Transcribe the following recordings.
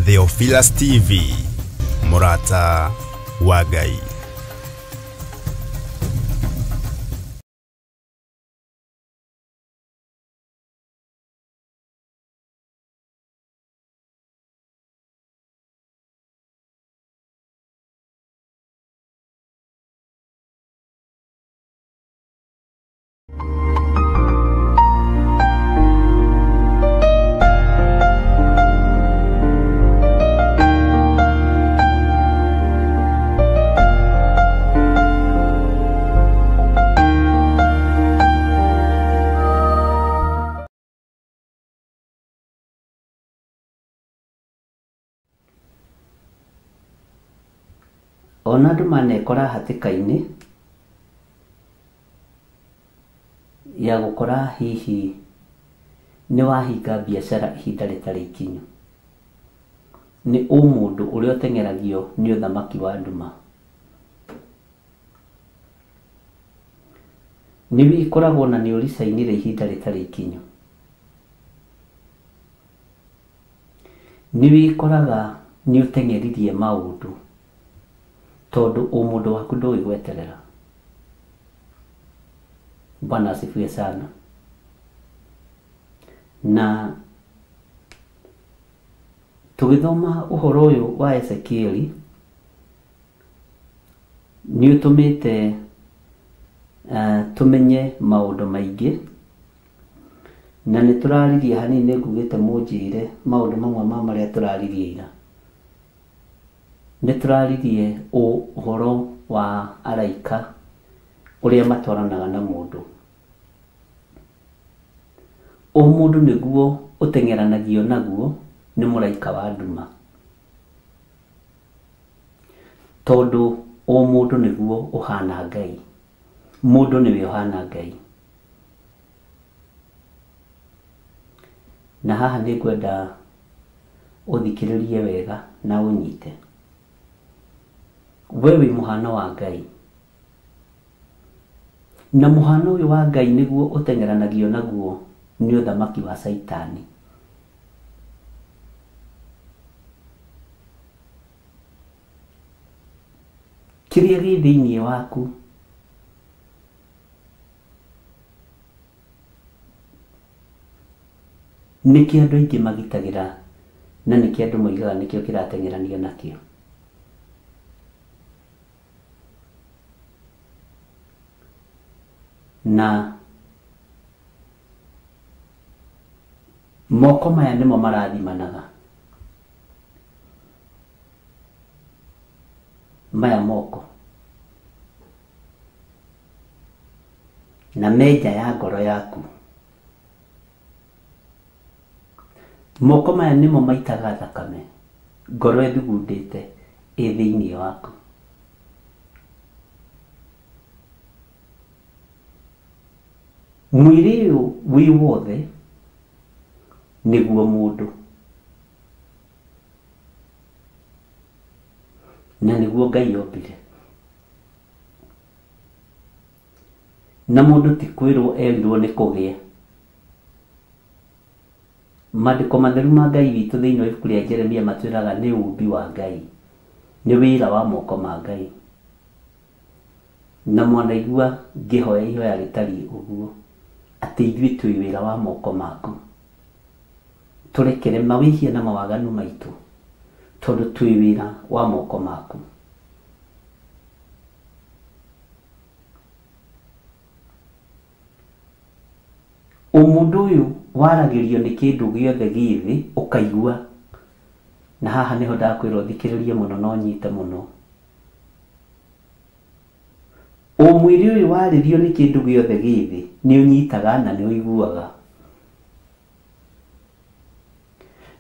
Theophilus TV, Murata wa Ngai. Ona andũ manekora hatĩka-inĩ ya gũkora hihi nĩ wahinga biacara ihinda rĩtarĩ ikinyu, nĩ ũmũndũ ũrĩa ũteng'eragio nĩ ũthamaki wa nduma. Nĩ wĩkoragwo na nĩ ũricainire ihinda rĩtarĩ ikinyu, nĩ wĩkoraga nĩ ũteng'eririe maũndũ tondũ ũmũndũ waku ndũĩ gweterera. Bwana asifiwe sana. Na tũgĩthoma ũhoro ũyũ wa Ezekieli nĩ ũtũmĩte tũmenye maũndũ maingĩ, na nĩ tũraririe hanini, nĩ ngugĩte mũnjĩre maũndũ mamwe ma marĩa tũraririe ira. Nĩ tũraririe ũhoro wa araika ũrĩa matwaranaga na mũndũ. Ũmũndũ nĩguo ũteng'eranagio naguo nĩ mũraika wa nduma, tondũ ũmũndũ nĩguo ũhana Ngai. Mũndũ nĩwe ũhana Ngai. Na haha nĩ ngwenda ũthikĩrĩrie wega na ũnyite. We wĩ mũhano wa Ngai, na mũhano ũyũ wa Ngai nĩguo ũteng'eranagio naguo nĩ ũthamaki wa Caitani. Kĩrĩa gĩ thĩinĩ waku nĩkĩo andũ aingĩ magitagĩra, na nĩkĩo andũ moigaga nĩkĩo kĩrateng'eranio nakĩo. Na moko maya nĩmo marathimanaga, maya moko na menja ya ngoro yaku. Moko maya nĩmo maitaga thakame ngoro ĩthugundĩte ĩ thĩinĩ waku. Mwĩrĩ ũyũ wĩ wothe nĩguo mũndũ, na nĩguo Ngai ombire. Na mũndũ ti kwĩrwo erirwo nĩ kũgĩa. Maandĩko matheru ma Ngai witũ thĩinĩ wa ibuku rĩa Jeremia matwĩraga nĩ ũmbi wa Ngai, nĩ wĩra wa moko ma Ngai. Na mwanaigua ngĩhoya ihoya rĩtariĩ ũguo, atĩ ithuĩ twĩ wĩra wa moko maku, tũrekere mawĩhia na mawaganu maitũ, tondũ twĩ wĩra wa moko maku. Ũmũndũ ũyũ waragĩrio nĩ kĩndũ gĩothe gĩ thĩ ũkaigua, na haha nĩho ndakwĩra ũthikĩrĩrie mũno na ũnyite mũno. Ũmwĩrĩ ũyũ warĩrio nĩ kĩndũ gĩothe gĩ thĩ nĩ ũnyitaga na nĩ ũiguaga,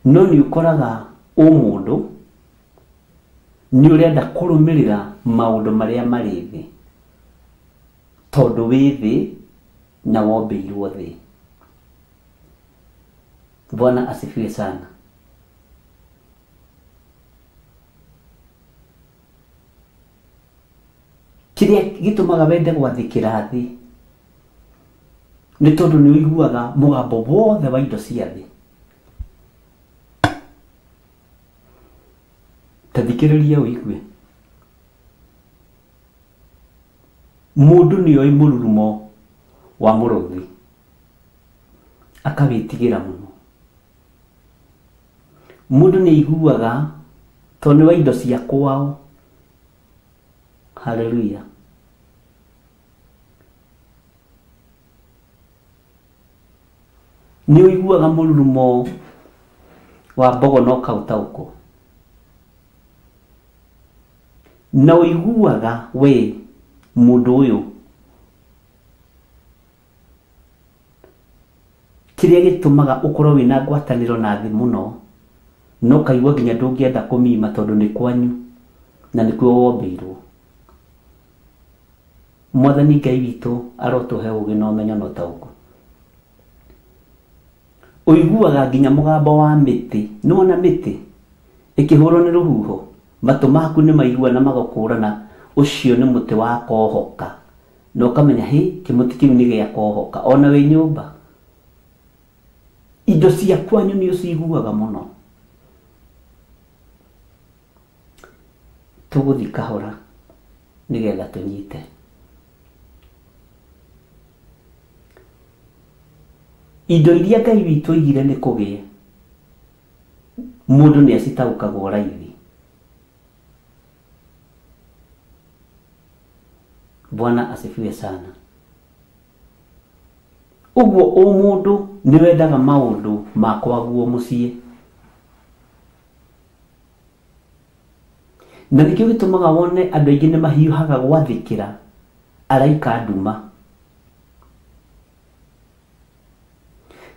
no nĩ ũkoraga ũmũndũ nĩ ũrenda kũrũmĩrĩra maũndũ marĩa marĩ thĩ, tondũ wĩ thĩ na wombĩirwo thĩ. Bwana asifiwe sana. Kĩrĩa gĩtũmaga wende gwathĩkĩra thĩ nĩ tondũ nĩ ũiguaga mũgambo wothe wa indo cia thĩ. Ta thikĩrĩria ũigue. Mũndũ nĩ oĩ mũrurumo wa mũrũthi akawĩtigĩra mũno. Mũndũ nĩ aiguaga tondũ nĩ wa indo cia kwao. Haleluya. Nĩ ũiguaga mũrurumo wa mbogo na ũkaũtaũkwo. Na ũiguaga we mũndũ ũyũ kĩrĩa gĩtũmaga ũkorwo wĩna ngwatanĩro na thĩ mũno na ũkaigua nginya ndũngĩenda kũmima tondũ nĩ kwanyu na nĩkuo wombĩirwo. Mwathani Ngai witũ arotũhe ũũgĩ na ũmenyo na ũtaũku. Ũiguaga nginya mũgambo wa mĩtĩ. Nĩwona mĩtĩ ĩkĩhũrwo nĩ rũhuho, matũ maku nĩ maigua na magakũrana ũcio nĩ mũtĩ wa kohoka, na ũkamenya hĩ kĩmũtĩ kĩu nĩ gĩa kohoka ona wĩ nyũmba. Indo cia kwanyu nĩ ũciguaga mũno. Tũgũthiĩ kahora nĩgetha tũnyite. Indo iria Ngai witũ oigire nĩ kũgĩe, mũndũ nĩ acitaũkagwo raithi. Bwana asifiwe sana. Ũguo o mũndũ nĩ wendaga maũndũ ma kwaguo mũciĩ. Na nĩkĩo gĩtũmaga wone andũ aingĩ nĩ mahiũhaga gwathĩkĩra araika nduma.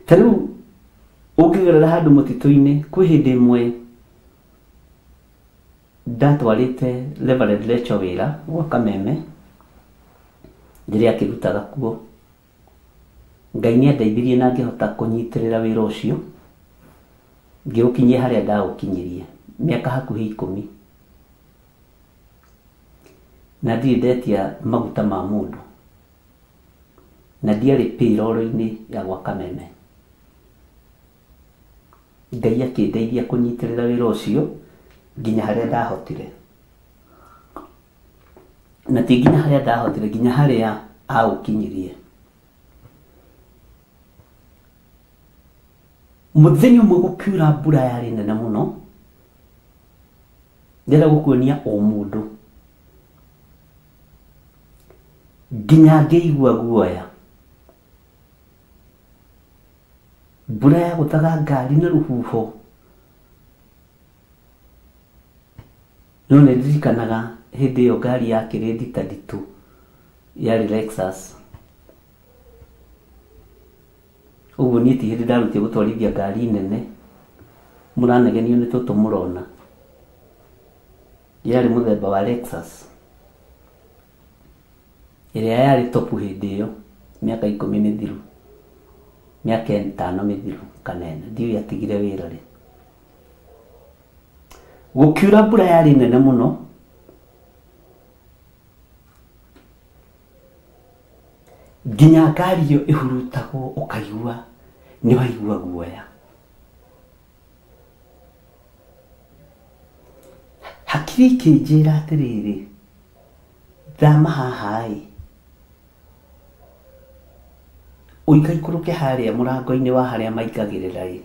Ta rĩu ũngĩgerera handũ mũtitũ-inĩ, kwĩ hĩndĩ ĩmwe ndatwarĩte Reverend Rachel wĩra gwa Kameme rĩrĩa akĩrutaga kuo. Ngai nĩ andeithirie na ngĩhota kũnyitĩrĩra wĩra ũcio, ngĩũkinyia harĩa ndaũkinyirie mĩaka hakuhĩ 10. Na ndirĩ ndetia maguta ma mũndũ, na ndiarĩ payroll-inĩ ya gwa Kameme. Ngai akĩndeithia kũnyitĩrĩra wĩra ũcio nginya harĩa ndahotire. Na ti nginya harĩa ndahotire, nginya harĩa aũkinyirie. Mũthenya ũmwe gũkiura mbura yarĩ nene mũno, ndĩrenda gũkuonia o mũndũ nginya ngĩigua guoya. Mbura yagũthaga ngari na rũhuho. No nĩ ndirikanaga hĩndĩ ĩyo ngari yakĩrĩ ndita nditũ yarĩ Lexus. Ũguo niĩ ti hĩndĩ ndarutire gũtwarithia ngari nene, mũranegenio nĩ tũtũ mũrona. Yarĩ mũthemba wa Lexus ĩrĩa yarĩ topu hĩndĩ ĩyo, mĩaka 10 mĩthiru, mĩaka 5 mĩthiru kana 4, ndiũĩ atigire wĩra rĩ. Gũkiura mbura yarĩ nene mũno, nginya ngari ĩyo ĩhurutagwo ũkaigua nĩ waigua guoya. Hakiri ikĩnjĩra atĩrĩrĩ, thama haha ĩ, ũikaikũrũke harĩa mũrango-inĩ wa harĩa maingagĩrĩra ĩ,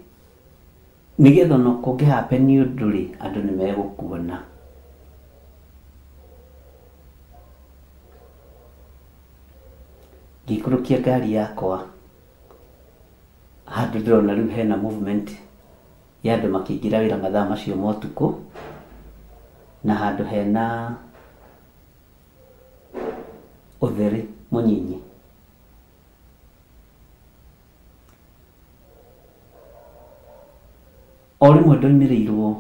nĩgetha ona kũngĩ happen ũndũ rĩ, andũ nĩ megũkuona. Ngĩikũrũkia ngari yakwa handũ ndĩrona rĩu hena movement ya andũ makĩingĩra wĩra mathaa macio ma ũtukũ, na handũ hena ũtheri mũnyinyi. O rĩmwe ndoimĩrĩirwo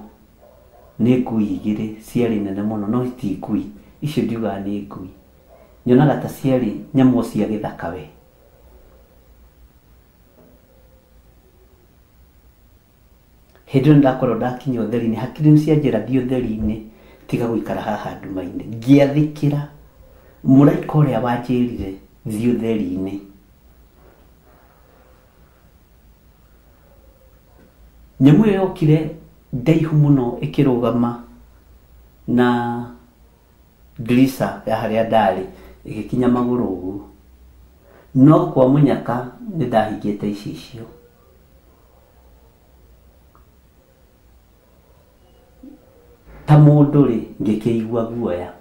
nĩ ngui igĩrĩ ciarĩ nene mũno, no ti ngui icio ndiugaga nĩ ngui, nyonaga ta ciarĩ nyamũ cia gĩthaka we. Hĩndĩ ĩyo nĩndakorwo ndakinya ũtheri-inĩ, hakiri nĩ cianjĩra thiĩ ũtheri-inĩ, tiga gũikara haha nduma-inĩ. Ngĩathĩkĩra mũraika ũrĩa wanjĩrire thiĩ ũtheri-inĩ. Nyamũ ĩyo yokire ndaihu mũno ĩkĩrũgama na ndirica ya harĩa ndarĩ ĩgĩkinya magũrũ ũguo. No kwa mũnyaka nĩ ndahingĩte icicio. Ta mũndũ rĩ, ngĩkĩigua guoya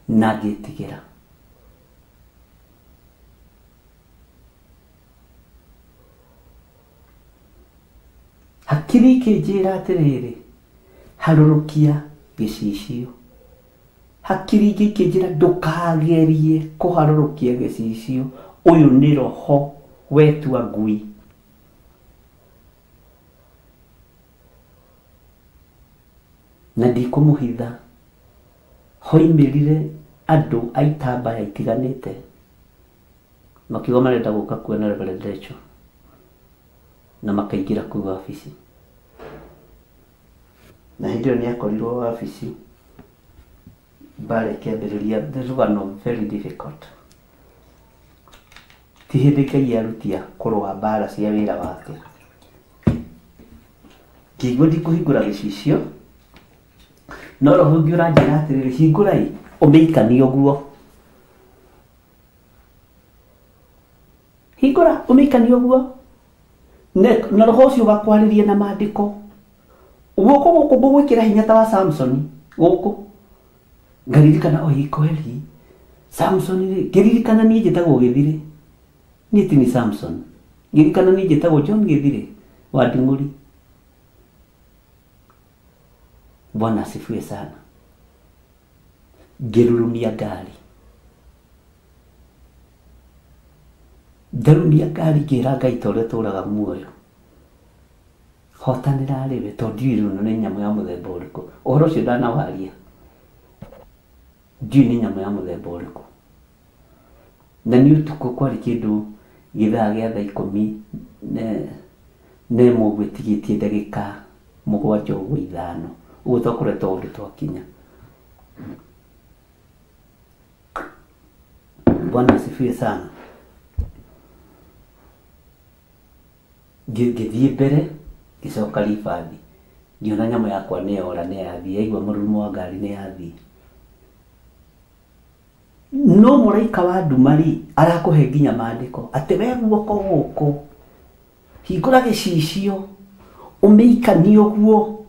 na ngĩtigĩra. Hakiri ikĩnjĩra atĩrĩrĩ, harũrũkia gĩcicio. Hakiri ingĩ ikĩnjĩra ndũkagerie kũharũrũkia gĩcicio, ũyũ nĩ roho wetua ngui. Na ndikũmũhitha, hoimĩrire andũ a itambaya itiganĩte makiuga marenda gũka kuona Reverend Rachel, na makaingĩra kũu wabici. Na hĩndĩ ĩyo nĩ akorirwo wabici, mbara ĩkĩambĩrĩria, rũgano very difficult. Ti hĩndĩ Ngai arutia kũrũa mbara cia wĩra wake. Ngĩigua ndikũhingũra gĩcicio, no roho ũngĩ ũranjĩra atĩrĩrĩ, hingũrai ũmĩikanie ũguo. Hingũra ũmĩikanie ũguo. Na roho ũcio ũgakwarĩria na maandĩko. Guoko gũkũ ngũgwĩkĩra hinya ta wa Samson gũkũ. Ngaririkana oi kweli Samson rĩ, ngĩririkana niĩ njĩtagwo Gĩthirĩ. Niĩ ti ni Samson. Ngĩririkana niĩ njĩtagwo John Gĩthirĩ wa Nding'ũri. Bwana asifiwe sana. Ngĩrurumia ngari. Ndarumia ngari ngĩra Ngai ta ũrĩa tũraga muoyo. Hotanĩra rĩwe tondũ ndiũĩ rĩu nĩ nyamũ ya mũthemba ũrĩkũ. Ũhoro ũcio ndanawaria. Ndiũĩ nĩ nyamũ ya mũthemba ũrĩkũ. Na nĩ ũtukũ kwarĩ kĩndũ gĩthaa gĩa thaa ikũmi na ĩmwe ũguo ĩtigĩtie ndagĩka mũgwanja ũguo ithano. Ũguo twakoretwo ũndũ twakinya. Bwana asifiwe sana. Ngĩthiĩ mbere ngĩcoka ribathi, ngĩona nyamũ yakwa nĩ yora nĩ yathiĩ, yaigua mũrurumo wa ngari nĩ yathiĩ. No mũraika wa nduma rĩ, arakũhe nginya maandĩko atĩ we guoko gũkũ hingũra gĩcicio ũmĩikanie ũguo.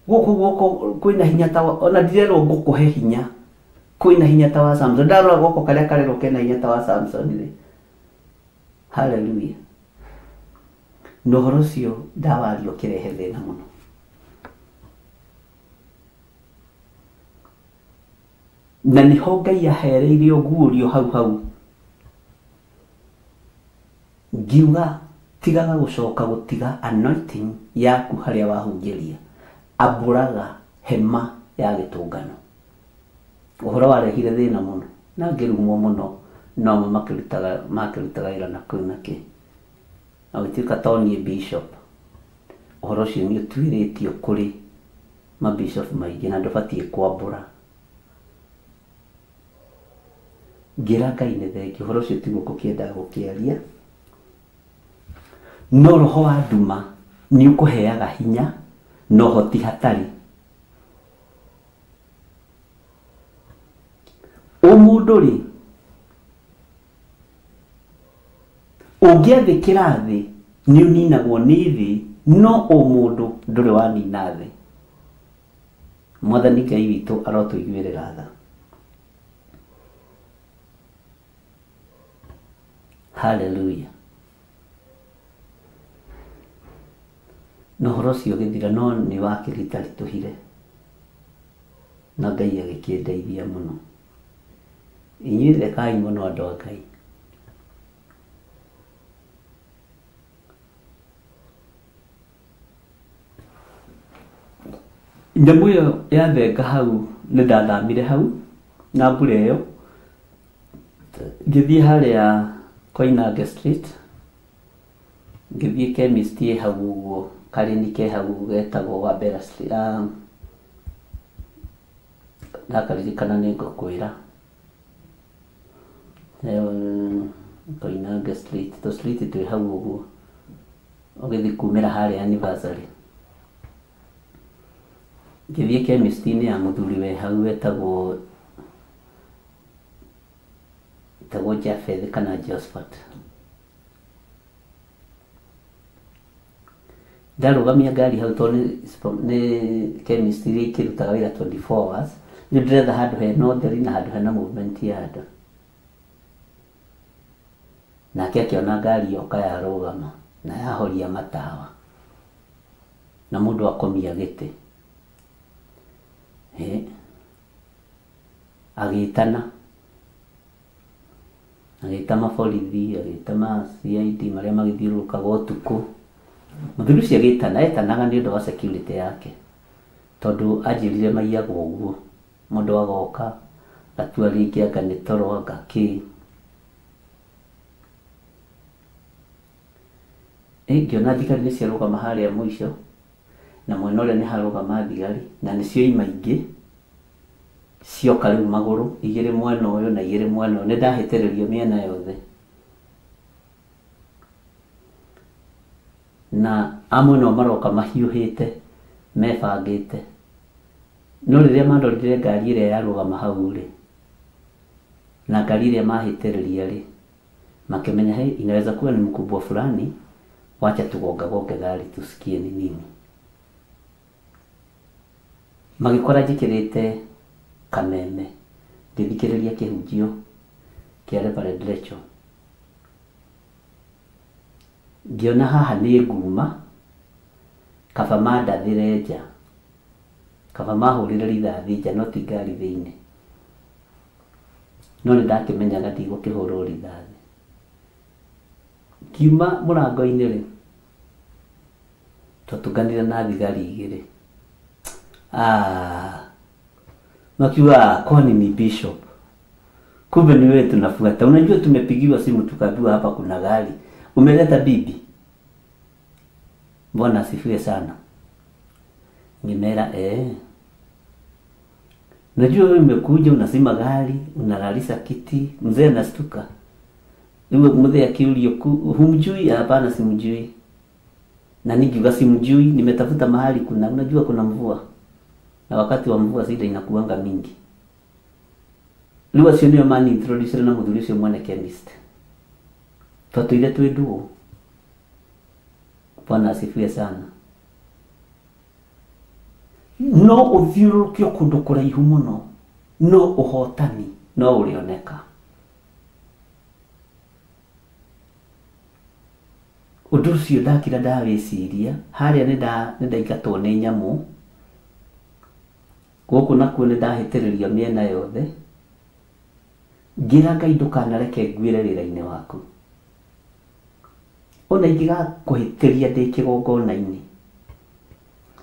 Gũkũ guoko kwĩna hinya ta ona ndirerwo ngũkũhe hinya, kwĩna hinya ta wa Samson. Ndarora guoko karĩa karerwo kena hinya ta wa Samson rĩ. Hallelujah. Na ũhoro ũcio ndawaria ũkĩrehe thĩna mũno. Na nĩho Ngai ahereirie ũguũrio hau hau. Ngiuga tigaga gũcoka gũtiga anointing yaku harĩa wahunjĩria. Ambũraga hema ya gĩtũngano. Ũhoro warehire thĩna mũno na ngĩrumwo mũno, no amwe makĩrutaga wĩra na kũu na kĩ. Na gũtuĩka to niĩ bishop. Ũhoro ũcio nĩ ũtuĩrĩtio kũrĩ mabishop maingĩ na ndũbatiĩ kwambũra. Ngĩra Ngai nĩ thengiũ, ũhoro ũcio tiguo ngũkĩendaga gũkĩaria. No roho wa nduma nĩ ũkũheaga hinya na ũhoti hatarĩ. Ũmũndũ rĩ, ũngĩathĩkĩra thĩ nĩ ũninagwo nĩ thĩ, no ũmũndũ ndũrĩ wanina thĩ. Mwathani Ngai witũ arotũiguĩrĩra tha. Hallelujah. Na ũhoro ũcio ũgĩthira, no nĩ wakĩritaritũhire na Ngai agĩkĩndeithia mũno. Inyuĩ thekai mũno andũ a Ngai. Nyamũ ĩyo yathenga hau, nĩ ndathamire hau na mbura ĩyo, ngĩthiĩ harĩa Koinange Street, Ngĩthiĩ chemist ĩ hau ũguo, karĩni ke hau ũguo getagwo Wabera Street. Ndakaririkana nĩ ngũkwĩra. Koinange Street, tũ street twĩ hau ũguo ũgĩthiĩ kumĩra harĩa Anniversary. Ngĩthiĩ chemist-inĩ ya mũthuri wĩ hau wetagwo Japheth kana Josphat. Ndarũgamia ngari hau tondũ nĩ chemist iria ikĩrutaga wĩra 24 hours. Rĩu ndĩretha handũ hena ũtheri na handũ hena movement ya andũ. Nake akĩona ngari yoka yarũgama na yahoria matawa na mũndũ akomia gĩtĩ. Agĩtana, agĩta maborithi, agĩta ma CID marĩa magĩthiũrũrũkaga ũtukũ. Mũthuri ũcio agĩtana, etanaga nĩ ũndũ wa security yake, tondũ anjĩrire maiyagwo ũguo, mũndũ agoka gatua rĩngĩ anga nĩ toro anga kĩ. Ngĩona thigari nĩ ciarũgama harĩa mũico, na mwena ũrĩa nĩ harũgama thigari, na nĩcio ima ingĩ cioka rĩu magũrũ, igĩrĩ mwena ũyũ na igĩrĩ mwena ũyũ. Nĩ ndahĩtĩrĩrio mĩena yothe. Na amwe nao maroka mahiũhĩte, mebangĩte. No rĩrĩa mandorire ngari ĩrĩa yarũgama hau rĩ, na ngari ĩrĩa mahĩtĩrĩria rĩ, makĩmenya hey, inaweza kuwa ni mkubwa fulani, wacha tugongagonge gari tusikie ni nini. Magĩkora njĩkĩrĩte kameme ngĩthikĩrĩria kĩhunjio kĩa Reverend Rachel. Ngĩona haha nĩ nguma, kaba mandathĩre nja, kaba mahũrĩre rithathi nja no ti ngari thĩinĩ. No nĩ ndakĩmenyaga ndigũkĩhũrwo rithathi. Ngiuma mũrango-inĩ rĩ, twatũnganire na thigari igĩrĩ. Makiuga kwani ni bishop, kumbe ni wewe tunafuata. Unajua tumepigiwa simu tukaambiwa hapa kuna gari, umeleta bibi. Bwana asifiwe sana. Ngimera najua wewe umekuja unazima gari, unalalisa kiti, mzee anastuka. Niwe mzee akiulio humjui? Hapana, simjui. Na nikiuga simjui, nimetafuta mahali kuna, unajua kuna mvua. Na wakati wa mvua sida inakuanga mingi. Rĩu acio nĩo mani introduce na mũthuri ũcio mwene chemist. Twatũire twĩ ndũgũ. Bwana asifiwe sana. No ũthiũrũrũkio kũndũ kũraihu mũno, no ũhotani no ũrĩoneka. Ũndũ ũcio ndakira ndawĩciria, harĩa nĩ ndaingatwo nĩ nyamũ, gũkũ nakuo nĩ ndahĩtĩrĩrio mĩena yothe. Ngĩra Ngai ndũkanareke nguĩre wĩra-inĩ waku. Ona ingĩgakũhĩtĩria ndĩ kĩgongona-inĩ,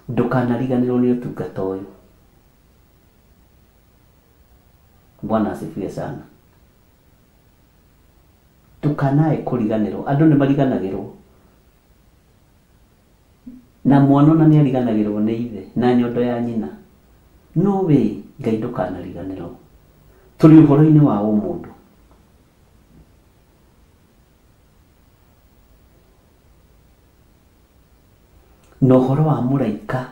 ndũkanariganĩrwo nĩ ũtungata ũyũ. Bwana asifiwe sana. Ndũkanae kũriganĩrwo. Andũ nĩ mariganagĩrwo, na mwana ona nĩ ariganagĩrwo nĩ ithe na nyondo ya nyina. No we Ngai ndũkanariganĩrwo. Tũrĩ ũhoro-inĩ wa ũmũndũ. Na ũhoro wa mũraika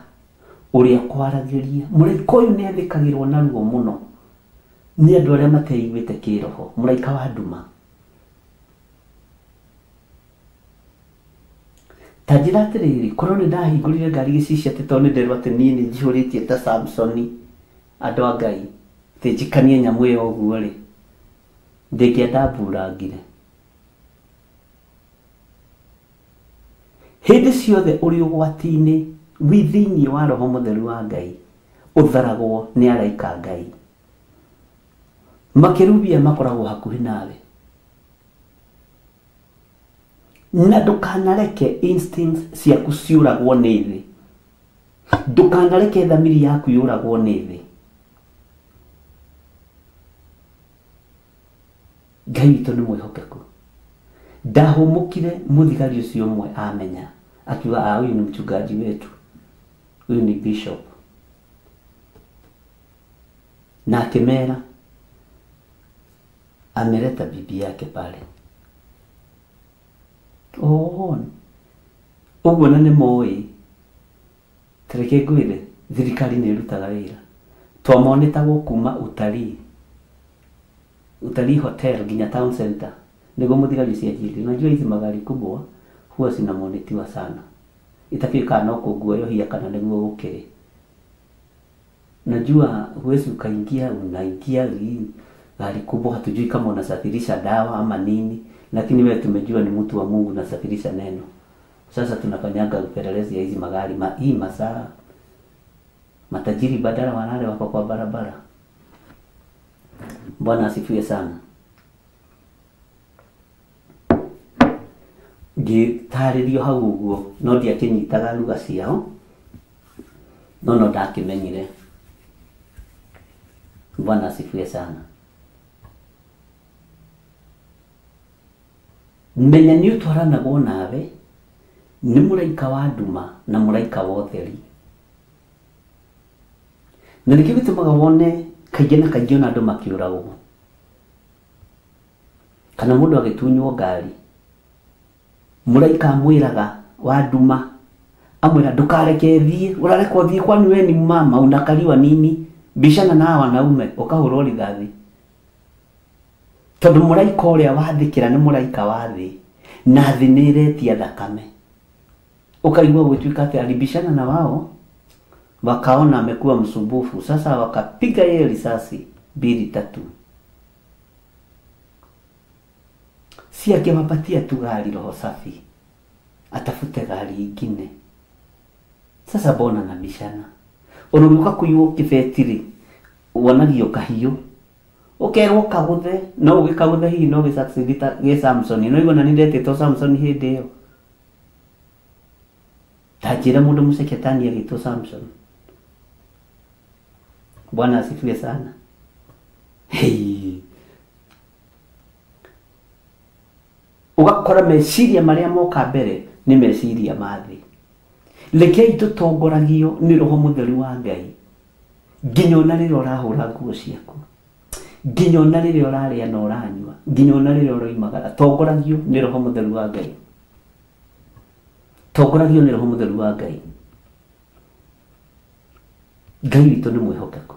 ũrĩa kwaragĩria, mũraika ũyũ nĩ athĩkagĩrwo narua mũno nĩ andũ arĩa mateiguĩte kĩroho, mũraika wa nduma. Ta njĩra atĩrĩrĩ, korwo nĩ ndahingũrire ngari gĩcicio atĩ tondũ nĩ nderwo atĩ niĩ nĩ njihũrĩtie ta Samsoni, andũ a Ngai, atĩ njikanie nyamũ ĩyo ũguo rĩ, ndĩngĩandamburangire. Hĩndĩ ciothe ũrĩ ũgwati-inĩ, wĩ thĩinĩ wa Roho Mũtheru wa Ngai, ũtharagwo nĩ araika a Ngai. Makerubia makoragwo hakuhĩ nawe. Na ndũkanareke instincts ciaku ciũragwo nĩ thĩ. Ndũkanareke thamiri yaku yũragwo nĩ thĩ. Ngai witũ nĩ mwĩhokeku. Ndahũmũkire mũthigari ũcio ũmwe amenya, akiuga ah, huyu ni mchungaji wetu, huyu ni bishop. Na akĩmera ameleta bibi yake pale. Oh, ũguo na nĩ moĩ. Tareke ngwĩre, thirikari nĩ ĩrutaga wĩra. Twamonetagwo kuma utalii, utalii hotel nginya town center nĩguo mũthigari ũcio anjĩrire, unajua hizi magari kubwa huwa zinamonitiwa sana, itakĩũĩ kana no kũnguoyohia kana nĩguo gũkĩrĩ. Najua huwezi ukaingia, unaingia hii gari kubwa, hatujui kama unasafirisha dawa ama nini, lakini wewe tumejua ni mtu wa Mungu, unasafirisha neno. Sasa tunafanyaga upelelezi ya hizi magari hii masaa matajiri badala walale wako kwa barabara. Bwana asifiwe sana. Ngĩtarĩrio hau ũguo no ndiakĩnyitaga lugha ciao, no no ndakĩmenyire. Bwana asifiwe sana. Menya nĩ ũtwaranagwo nawe nĩ mũraika wa nduma na mũraika wa ũtheri. Na nĩkĩo gĩtũmaga wone kaingĩ na kaingĩ ona andũ makĩũragwo, kana mũndũ agĩtunywo ngari, mũraika amwĩraga wa nduma, amwĩra ndũkareke thiĩ, ũrarekwo thiĩ kwani we ni mama unakaliwa nini, bishana na wanaume, ũkahũrwo rithathi. Tondũ mũraika ũrĩa wathĩkĩra nĩ mũraika wa thĩ, na thĩ nĩ ĩretia thakame. Ũkaigua gũtuĩka atĩ alibishana na wao, wakaona amekuwa msumbufu, sasa wakapiga yeye risasi 2 3. Si angewapatia tu gari roho safi, atafute gari ingine. Sasa mbona nabishana? Ona ũgĩũka kũiywo kĩbeti-rĩ, wonagio kahiũ, ũkerwo kagũthe, no ũgĩkagũthe hihi no gĩ-succeed ta gĩ Samson. No igua na nĩ ndetĩtwo Samson hĩndĩ ĩyo. Ta njĩra mũndũ mũceketani agĩtwo Samson. Bwana asifiwe sana. Hey. Ũgakora meciria marĩa moka mbere nĩ meciria ma thĩ. Rekei tũtongoragio nĩ Roho Mũtheru wa Ngai nginya ona rĩrĩa ũrahũra nguo ciaku, nginya ona rĩrĩa ũrarĩa na ũranyua, nginya ona rĩrĩa ũroimagara, tongoragio nĩ Roho Mũtheru wa Ngai. Tongoragio nĩ Roho Mũtheru wa Ngai. Ngai witũ nĩ mwĩhokeku,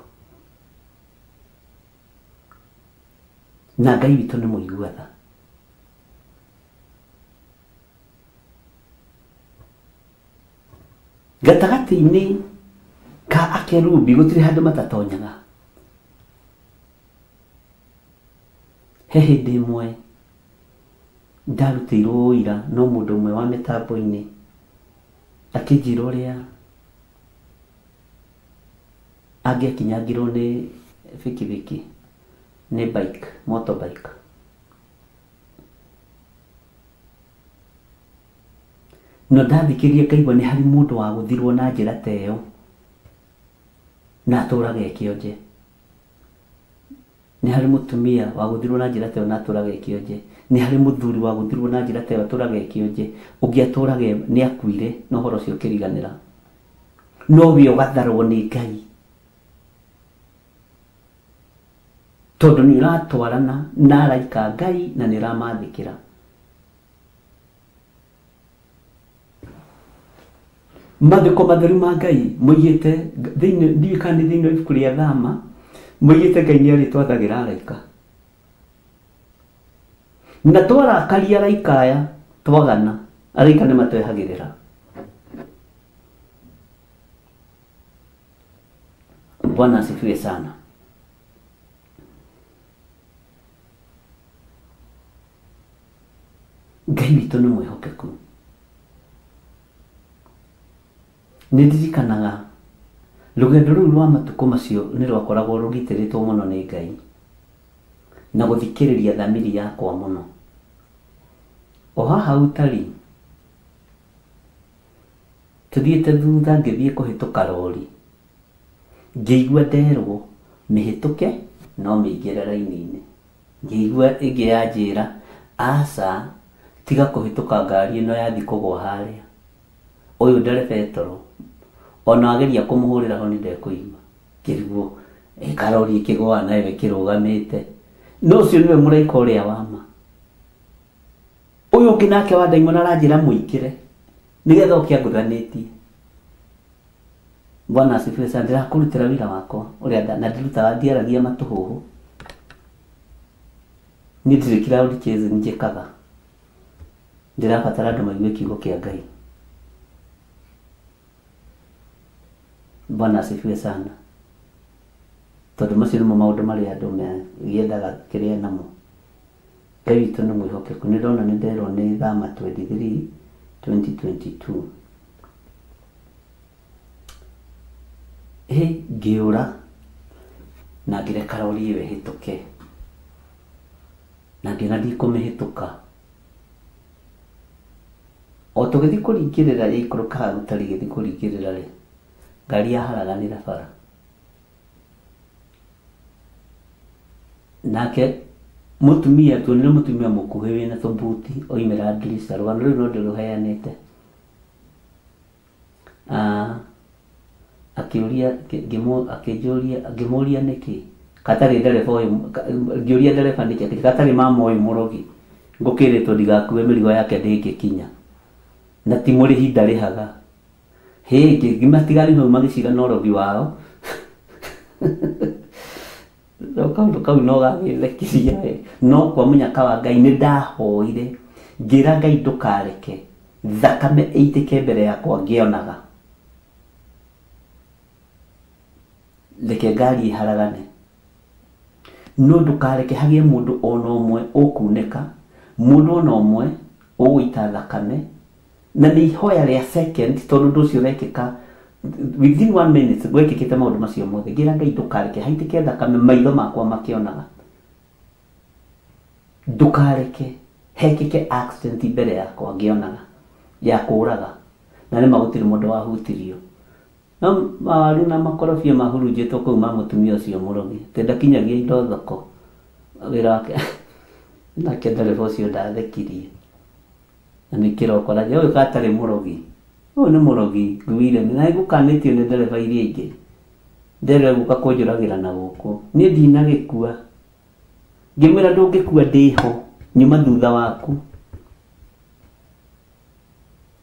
na Ngai witũ nĩ mũigua tha. Gatagatĩ-inĩ ka akerubi gũtirĩ handũ matatonyaga. He hĩndĩ ĩmwe ndarutĩirwo ũira no mũndũ ũmwe wa mĩtambo-inĩ akĩnjĩra ũrĩa angĩakinyangirwo nĩ bikibiki, nĩ bike, motorbike. No ndathikĩria ngaigua nĩ harĩ mũndũ wagũthirwo na njĩra ta ĩyo na atũraga e kĩonje. Nĩ harĩ mũtumia wagũthirwo na njĩra ta ĩyo na atũraga e kĩonje. Nĩ harĩ mũthuri wagũthirwo na njĩra ta ĩyo atũraga e kĩonje. Ũngĩ atũraga nĩ akuire na ũhoro ũcio ũkĩriganĩra. No we ũgatharwo nĩ Ngai, tondũ nĩ ũratwarana na araika Ngai na nĩ ũramathĩkĩra. Maandĩko matheru ma Ngai moigĩte thĩinĩ, ndiũĩ kana nĩ thĩinĩ wa ibuku rĩa Thama, moigĩte Ngai nĩ arĩtwathagĩra araika. Na twarakaria araika aya twagana, araika nĩ matwehagĩrĩra. Bwana asifiwe sana. Ngai witũ nĩ mwĩhokeku. Nĩ ndirikanaga rũgendo rũu rwa matukũ macio nĩ rwakoragwo rũgitĩrĩtwo mũno nĩ Ngai na gũthikĩrĩria thamiri yakwa mũno. O haha ũtari tũthiĩte thutha ngĩthiĩ kũhĩtũka rori, ngĩigua nderwo mĩhĩtũke no mĩingĩre raini-inĩ. Ngĩigua ĩngĩ yanjĩra aca, Tiga kũhĩtũka ngari ĩno yathi kũgwa harĩa. Ũyũ ndereba etoro. Ona ageria kũmũhũrĩra honi ndekũigua. Ngĩrigwo karori ĩkĩgũa nayo ĩkĩrũgamĩte. No ũcio nĩwe mũraika ũrĩa wa ma. Ũyũ ũngĩ nake wa ndaimono aranjĩra mũingĩre nĩgetha oke angũthanĩtie. Bwana asifiwe sana. Ndĩrakũrutĩra wĩra wakwa ũrĩa na ndirutaga, ndiaragia matũhũhũ. Niĩ ndirĩ cloud chasing njĩkaga. Ndĩrabatara andũ maigue kiugo kĩa Ngai. Bwana asifiwe sana. Tondũ macio nĩmo maũndũ marĩa andũ megĩethaga kĩrĩa namo. Ngai witũ nĩ mwĩhokeku. Nĩ ndona nĩ nderwo nĩ thama 23 2022. Ĩ ngĩũra na ngĩreka rori ĩyo ĩhĩtũke. Na ngĩona ndikũmĩhĩtũka. O tũgĩthiĩ kũringĩrĩra yaikũrũka hau gũtarĩ gĩthiĩ kũringĩrĩra rĩ, ngari yaharaganĩra bara. Nake mũtumia, tuonire mũtumia mũkuhĩ wĩna tũbuti oimĩra ndirica. Rũgano rũu no ndĩrũheanĩte. Akĩũria, akĩnjũria, ngĩmũria nĩkĩ katarĩ ndereba ũyũ, ngĩũria ndereba nĩkĩ, akĩnjĩra gatarĩ mama ũyũ mũrogi, ngũkĩrĩtwo ndigakue mĩrigo yake ndĩngĩkinya. Na ti mũrĩhi ndarĩhaga. Hĩ, ngĩmatigari hau magĩcira na ũrogi wao. No kaũndũ kau no gagĩthekirie we. No kwa mũnyaka wa Ngai nĩ ndahoire. Ngĩra Ngai ndũkareke thakame ĩitĩke mbere yakwa ngĩonaga. Reke ngari ĩharagane. No ndũkareke hagĩe mũndũ ona ũmwe ũkunĩka, mũndũ ona ũmwe ũgũita thakame. Na nĩ ihoya rĩa second tondũ ũndũ ũcio ũrekĩka within 1 minute gwekĩkĩte maũndũ macio mothe. Ngĩra Ngai ndũkareke haitĩke thakame maitho makwa makĩonaga. Ndũkareke hekĩke accident mbere yakwa ngĩonaga ya kũraga. Na nĩ ma gũtirĩ mũndũ wahutirio. No mawaru na makorobia mahurunjĩtwo kũu ma mũtumia ũcio mũrogi. Atĩ ndakinyagia indo thoko. Wĩra wake nake ndereba ũcio ndathekirie. Na nĩ kĩroko aranjĩra ũyũ gatarĩ mũrogi. Ũyũ nĩ mũrogi nguire na nĩngũkanĩtio nĩ ndereba iria ingĩ. Ndereba gũka kũnjũragĩra na gũkũ. Niĩ ndinagĩkua. Ngĩmwĩra ndũngĩkua ndĩho nyuma thutha waku.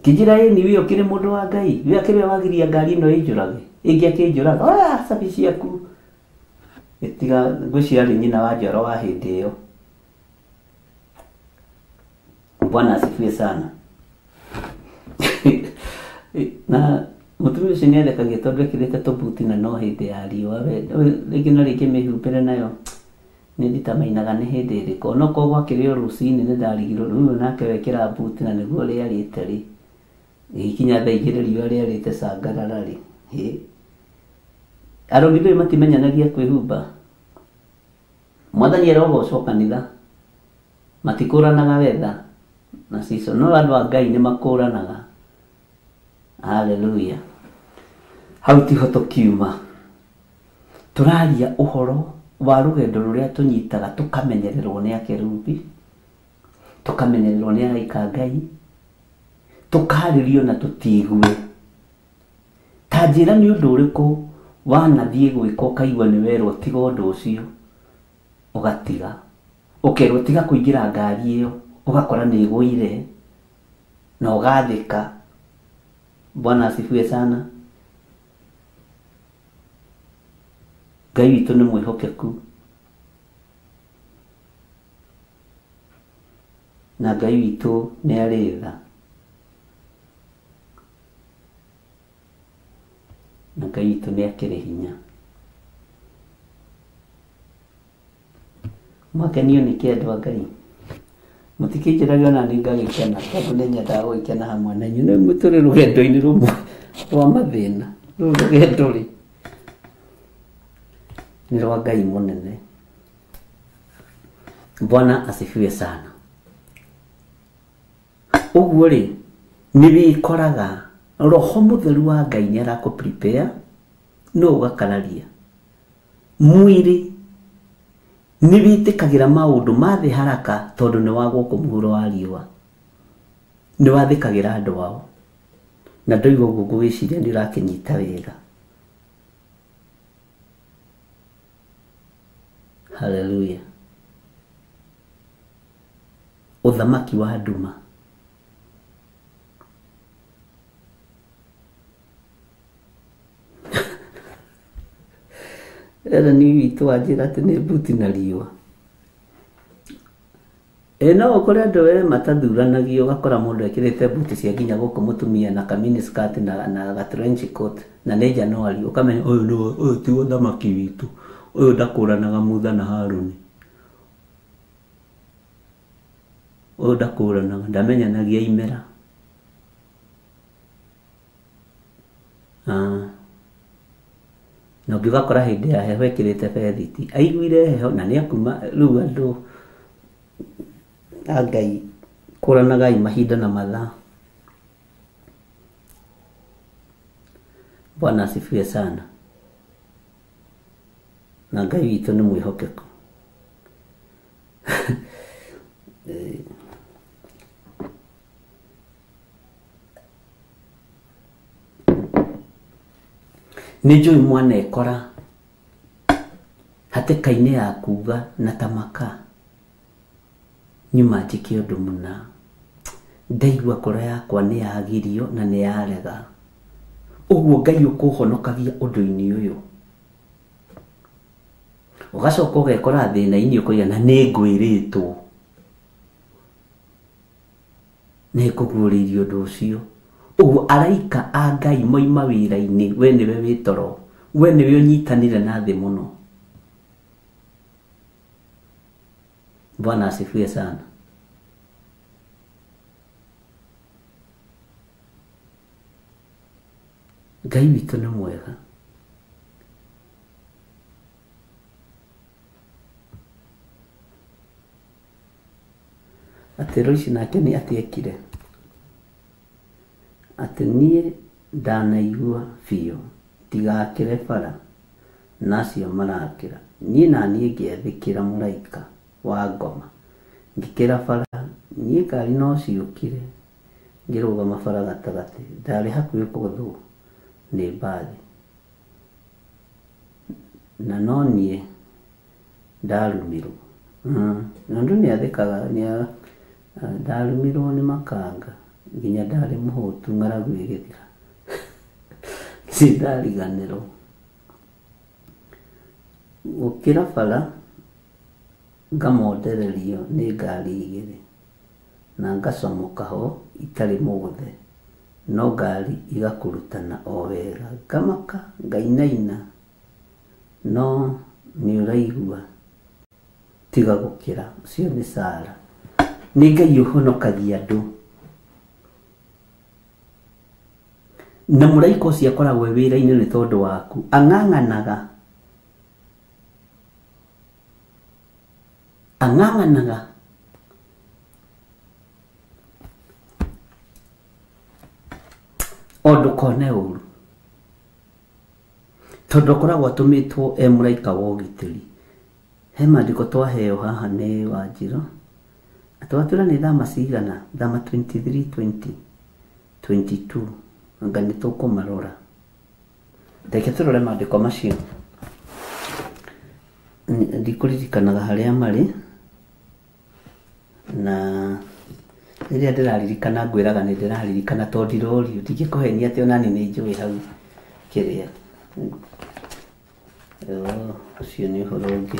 Kĩnjĩra ĩni we ũkĩrĩ mũndũ wa Ngai. We akĩrĩ wagiria ngari ĩno ĩnjũrage. Ĩngĩ akĩnjũraga. Oya cabi ciaku. Ĩtiga ngwĩciria arĩ nyina wa Njoro wa hĩndĩ ĩyo. Bwana asifiwe sana. Na mũtumia ũcio nĩ athekagia tondũ ekĩrĩte tũbuti na no hĩndĩ ya riũa. Rĩngĩ na rĩngĩ mĩhumbĩre nayo nĩ nditamainaga nĩ hĩndĩ ĩrĩkũ. Onokorwo gwakĩrĩ o rũcinĩ nĩ ndarigirwo rĩu nake wekĩra buti na nĩguo rĩarĩte rĩ. Gĩkinya thaa igĩrĩ riũa rĩarĩte cangarara rĩ. Hĩ. Arogi ndũĩ matimenyanagia kwĩhumba. Mwathani arogocwo kanitha. Matikũranaga wetha na season. No andũ a Ngai nĩ makũranaga. Hallelujah. Hau tiho tũkiuma. Tũraria ũhoro wa rũgendo rũrĩa tũnyitaga tũkamenyererwo nĩ akerubi, tũkamenyererwo nĩ araika a Ngai, tũkarĩrio na tũtigue. Ta njĩra nĩ ũndũ ũrĩkũ wanathiĩ gwĩka ũkaigua nĩ werwo tiga ũndũ ũcio, ũgatiga. Ũkerwo tiga kũingĩra ngari ĩyo, ũgakora nĩ ĩgũire na ũgathĩka. Bwana asifiwe sana. Ngai witũ nĩ mwĩhokeku. Na Ngai witũ nĩ arĩ tha. Na Ngai witũ nĩ akĩrĩ hinya. Mwakenio nĩ kĩ andũ a Ngai? Mũtikĩnjĩrage ona niĩ ngagĩkena tondũ nĩ nyendaga gũgĩkena hamwe na inyuĩ. Nĩ tũrĩ rũgendo-inĩ rũmwe rwa mathĩna. Rũrũ rũgendo rĩ nĩ rwa Ngai mũnene. Bwana asifiwe sana. Ũguo rĩ nĩ wĩkoraga roho mũtheru wa Ngai nĩ arakũ prepare no ũgakararia. Mwĩrĩ nĩ wĩtĩkagĩra maũndũ ma thĩ haraka tondũ nĩ wa gũkũ mũhuro wa riũa. Nĩ wathĩkagĩra andũ ao. Na ndoiga ũguo ngũgĩciria nĩ ũrakĩnyita wega. Hallelujah. Ũthamaki wa nduma. Ĩra nĩ witũ wanjĩra atĩ nĩ mbuti na riũa. Ĩ no ũkore andũ we matathuranagio ũgakora mũndũ ekĩrĩte mbuti cia nginya gũkũ mũtumia na ka mini skirt na ga trench coat na nĩ January ũkamenya ũyũ nĩwe ũyũ ti ũthamaki witũ ũyũ ndakũranaga Mutha na Harũni ũyũ ndakũranaga ndamenyanagia imera. Na ũngĩ ũgakora hĩndĩ ya heho ekĩrĩte bethiti aiguire heho na nĩ akuma rĩu andũ a Ngai kũranagai mahinda na mathaa. Bwana asifiwe sana. Na Ngai witũ nĩ mwĩhokeku. Nĩ njũĩ mwana ekora hatĩka-inĩ ya kuga na tamaka nyuma njĩke ũndũ mũna ndaigua ngoro yakwa nĩ yagirio na nĩ yarega ũguo Ngai ũkũhonokagia ũndũ-inĩ ũyũ ũgacoka ũgekora thĩna-inĩ ũkoiga na nĩ ngwĩrĩtwo nĩ ngũguũrĩirio ũndũ ũcio ũguo araika a Ngai moima wĩra-inĩ we nĩwe wĩ toro we nĩwe ũnyitanĩre na thĩ mũno. Bwana asifiwe sana. Ngai witũ nĩ mwega. Atĩ Roici nake nĩ atĩ ekire atĩ niĩ ndanaigua biũ ndigakĩre bara na acio marakĩra niĩ na niĩ ngĩathĩkĩra mũraika wa ngoma ngĩkĩra bara niĩ ngari no ciũkire ngĩrũgama bara gatagatĩ ndarĩ hakuhĩ kũgũthwo nĩ mbathi na no niĩ ndarumirwo. Na ũndũ nĩ athĩkaga ndarumirwo nĩ makanga nginya ndarĩ mũhũtu ng'aragu ĩgĩthira ndariganĩrwo gũkĩra bara ngamondererio nĩ ngari igĩrĩ na ngacomoka ho itarĩ mũgũthe no ngari igakurutana o wega ngamaka ngainaina no nĩ ũraigua tiga gũkĩra ũcio nĩ Sara. Nĩ Ngai ũhonokagia andũ na mũraika ũcio akoragwo wĩra-inĩ nĩ tondũ waku ang'ang'anaga ang'ang'anaga o ndũkone ũru tondũ akoragwo atũmĩtwo e mũraika wa ũgitĩri. He maandĩko twaheo haha nĩ Wanjirũ atwatwĩra nĩ thama cigana thama 23 20 22 anga nĩ tũkũmarora. Reke tũrore maandĩko macio ndikũririkanaga harĩa marĩ na rĩrĩa ndĩraririkana ngwĩraga nĩ ndĩraririkana tondũ ndirorio ndingĩkũhenia atĩ onani nĩ njũĩ hau kĩrĩa ũcio nĩ ũhoro ũngĩ.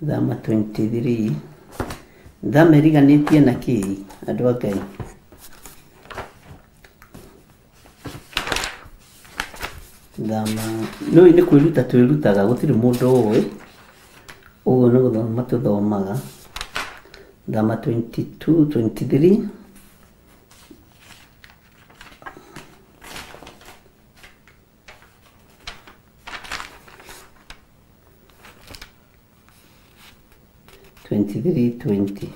Thama 23 thama ĩriganĩtie na kĩĩ andũ a Ngai? Thama nĩũĩ nĩ kwĩruta twĩrutaga gũtirĩ mũndũ ũĩ ũguo nĩ gũthoma tũthomaga. Thama 22 23 23:20.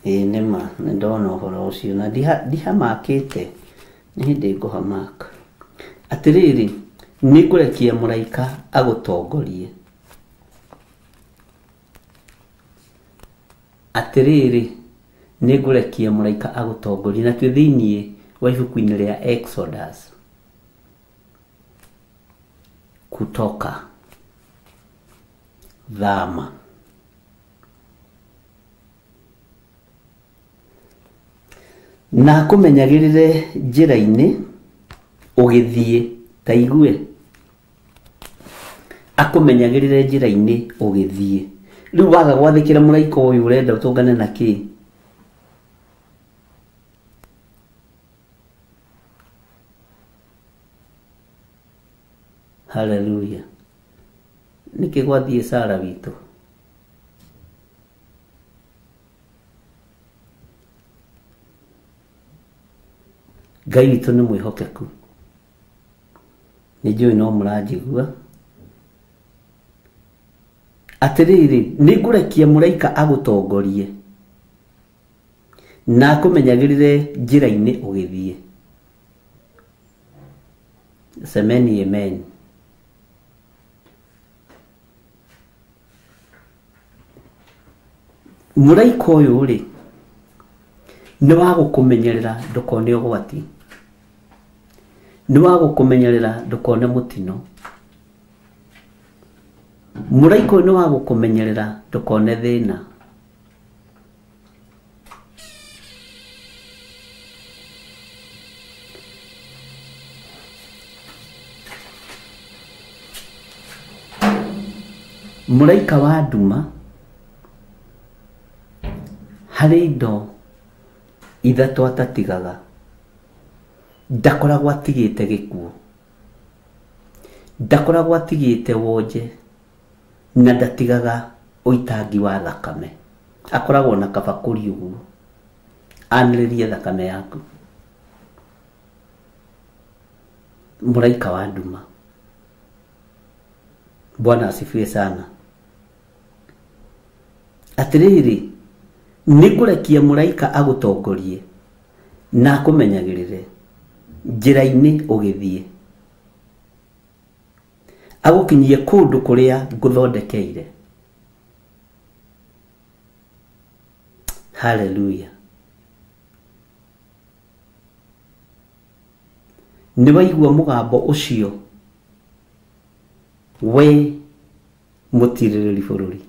Ĩĩ nĩma nĩ ndona ũhoro ũcio na ndihamakĩte nĩ hĩndĩ ngũhamaka. Atĩrĩrĩ nĩ ngũrekia mũraika agũtongorie. Atĩrĩrĩ Nĩ ngũrekia mũraika agũtongorie. Na twĩ thĩiniĩ wa ibuku-inĩ rĩa Exodus, Kutoka, Thama. Na akũmenyagĩrĩre njĩra-inĩ ũgĩthiĩ, ta igue, akũmenyagĩrĩre njĩra-inĩ ũgĩthiĩ. Rĩu waga gwathĩkĩra mũraika ũyũ ũrenda ũtũngane na kĩ? Hallelujah. Nĩkĩ gwathiĩ Sara witũ? Ngai witũ nĩ mwĩhokeku. Nĩ njũĩ no mũranjigua. Atĩrĩrĩ, nĩ ngũrekia mũraika agũtongorie na akũmenyagĩrĩre njĩra-inĩ ũgĩthiĩ. Semeni amen. Mũraika ũyũ rĩ, nĩ wa gũkũmenyerera ndũkone ũgwati, nĩ wa gũkũmenyerera ndũkone mũtino. Mũraika ũyũ nĩ wa gũkũmenyerera ndũkone thĩna. Mũraika wa nduma harĩ indo ithatũ atatigaga. Ndakoragwo atigĩte gĩkuũ, ndakoragwo atigĩte wonje, na ndatigaga ũitangi wa thakame. Akoragwo na kabakũri ũguo, anĩrĩrie thakame yaku. Mũraika wa nduma. Bwana asifiwe sana. Atĩrĩrĩ, nĩ ngũrekia mũraika agũtongorie na akũmenyagĩrĩre njĩra-inĩ ũgĩthiĩ, agũkinyie kũndũ kũrĩa ngũthondekeire. Hallelujah. Nĩ waigua mũgambo ũcio, we mũtirĩrĩri bũrũri?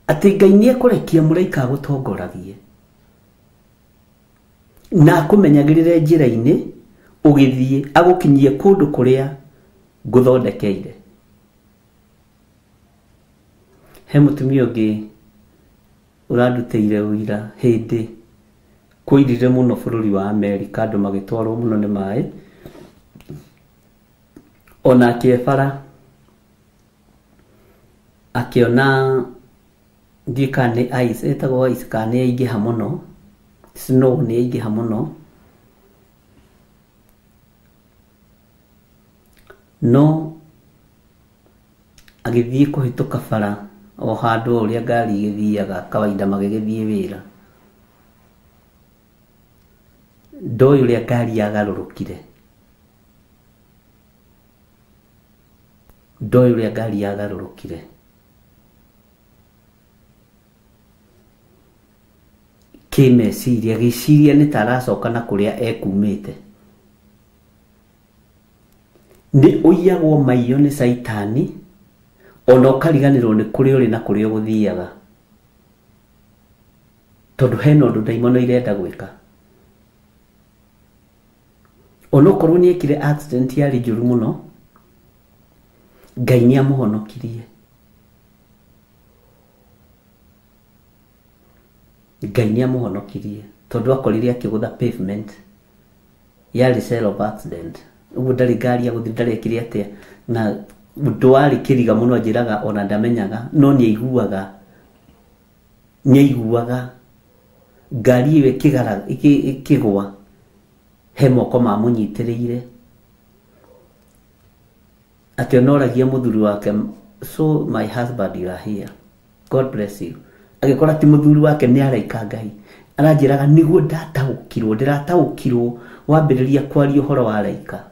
Atĩ Ngai nĩ ekũrekia mũraika agũtongoragie na akũmenyagĩrĩre njĩra-inĩ ũgĩthiĩ, agũkinyie kũndũ kũrĩa ngũthondekeire. He mũtumia ũngĩ ũrandutĩire ũira hĩndĩ kũirire mũno bũrũri wa Amerika, andũ magĩtwarwo mũno nĩ maĩ. Onake e bara akĩona ndiũĩ kana nĩ ice, ĩtagwo ice kana nĩ yaingĩha mũno, snow nĩ yaingĩha mũno, no agĩthiĩ kũhĩtũka bara o handũ o ũrĩa ngari igĩthiaga kawaida magĩgĩthiĩ wĩra. Ndoĩ ũrĩa ngari yagarũrũkire, ndoĩ ũrĩa ngari yagarũrũkire. Kĩmeciria, agĩciria nĩ ta aracoka na kũrĩa ekumĩte. Nĩ ũiyagwo maiyo nĩ caitani, ona ũkariganĩrwo nĩ kũrĩa ũrĩ na kũrĩa ũgũthiaga, tondũ hena ũndũ ndaimono irenda gwĩka. Onokorwo nĩ ekire accident yarĩ njũru mũno, Ngai nĩ amũhonokirie. Ngai nĩ amũhonokirie tondũ akorire akĩgũtha pavement, yarĩ cell of accident. Ũguo ndarĩ ngari ya gũthiĩ, ndarekire atĩa, na ũndũ warĩ kĩriga mũno anjĩraga ona ndamenyaga, no nĩ aiguaga ngari ĩyo ĩkĩgwa, he moko mamũnyitĩrĩire. Atĩ onoragia mũthuri wake, so my husband you are here, God bless you. Agĩkora ti mũthuri wake nĩ araika Ngai. Aranjĩraga nĩguo ndataũkirwo, ndĩrataũkirwo wambĩrĩria kwaria ũhoro wa araika.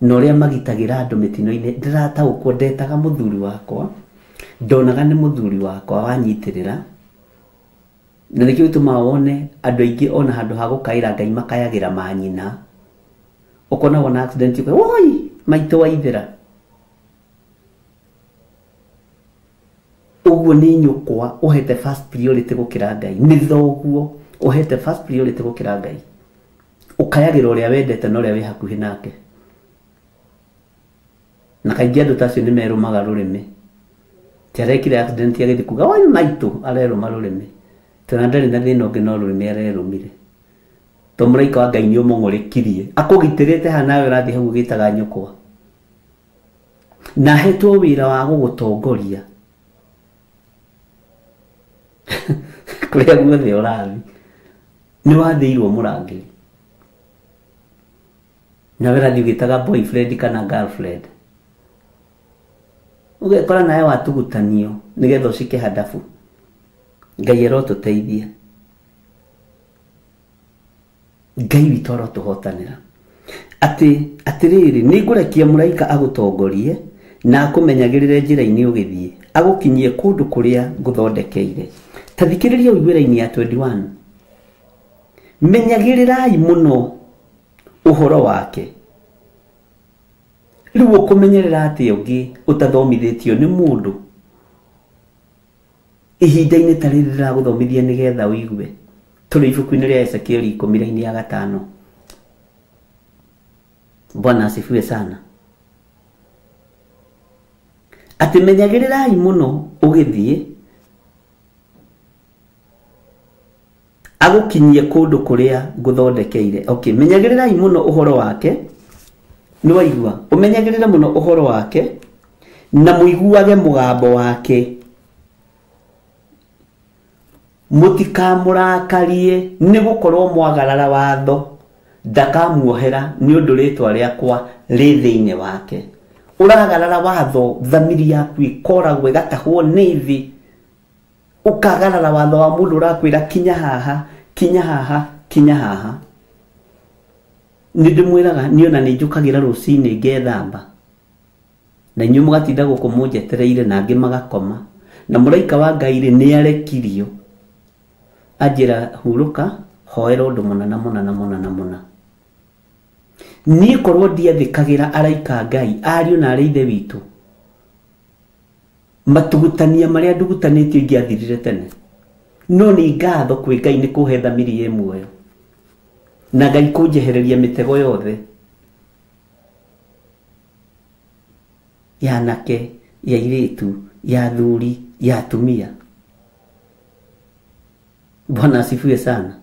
Na ũrĩa magitagĩra andũ mĩtino-inĩ, ndĩrataũkwo ndetaga mũthuri wakwa, ndonaga nĩ mũthuri wakwa wanyitĩrĩra. Na nĩkĩo gĩtũmaga wone andũ aingĩ ona handũ ha gũkaĩra Ngai makayagĩra manyina. Ũkona wona accident ũkauga, woi maitũ waithĩra. Ũguo nĩ nyũkwa ũhete first priority gũkĩra Ngai, nĩ thoguo ũhete first priority gũkĩra Ngai. Ũkayagĩra ũrĩa wendete na ũrĩa wĩ hakuhĩ nake. Na kaingĩ andũ ta acio nĩ merũmaga rũrĩmĩ. Ti arekire accident agĩthiĩ kuga oi maitũ, arerũma rũrĩmĩ. Tondũ ndarĩ na thĩna ũngĩ no rũrĩmĩ arerũmire. To mũraika wa Ngai nĩ ũmũng'ũrĩkirie. Akũgitĩrĩte haha nawe ũrathiĩ hau ũgĩtaga nyũkwa. Na ahetwo wĩra wa gũgũtongoria kũrĩa guothe ũrathiĩ. Nĩ wathĩirwo mũrangĩri. Nawe ũrathiĩ ũgĩtaga boyfriend kana girlfriend. Ũgekora nawe watugutanio nĩgetha ũcike handabu. Ngai arotũteithia. Ngai witũ arotũhotanĩra. Atĩ atĩrĩrĩ, nĩngũrekia mũraika agũtongorie na akũmenyagĩrĩre njĩra-inĩ ũgĩthiĩ, agũkinyie kũndũ kũrĩa ngũthondekeire. Ta thikĩrĩria ũigue raini ya 21. Menyagĩrĩrai mũno ũhoro wake. Rĩu ũkũmenyerera atĩa ũngĩ ũtathomithĩtio nĩ mũndũ? Ihinda-inĩ ta rĩrĩ ndĩragũthomithia nĩgetha ũigue. Tũrĩ ibuku-inĩ rĩa Ezekieli 10 raini ya 5. Bwana asifiwe sana. Atĩ menyagĩrĩrai mũno ũgĩthiĩ, agũkinyie kũndũ kũrĩa ngũthondekeire. Okay, menyagĩrĩrai mũno ũhoro wake. Nĩ waigua? Ũmenyagĩrĩre mũno ũhoro wake na mũiguage mũgambo wake. Mũtikamũrakarie nĩgũkorwo mwagarara watho, ndakamuohera nĩ ũndũ rĩtwa rĩakwa rĩ thĩinĩ wake. Ũragarara watho, thamiri yaku ĩkoragwo ĩgatahwo nĩ thĩ. Ũkagarara watho wa mũndũ ũrakwĩra kinya haha, kinya haha, kinya haha. Nĩ ndĩmwĩraga niĩ ona nĩ njũkagĩra rũcinĩ ngethamba. Na inyuĩ mũgatinda gũkũ mũnjetereire na angĩ magakoma. Na mũraika wa Ngai rĩ, nĩ arekirio. Anjĩra hurũka, hoera ũndũ mũna na mũna na mũna na mũna. Niĩ korwo ndiathĩkagĩra araika a Ngai, ariũ na arĩ ithe witũ, matugutania marĩa ndugutanĩtio ingĩathirire tene. No nĩ ngatho kwĩ Ngai nĩ kũhe thamiri ĩ muoyo. Na Ngai kũnjehereria mĩtego yothe ya anake, ya airĩtu, ya athuri, ya atumia. Bwana asifiwe sana.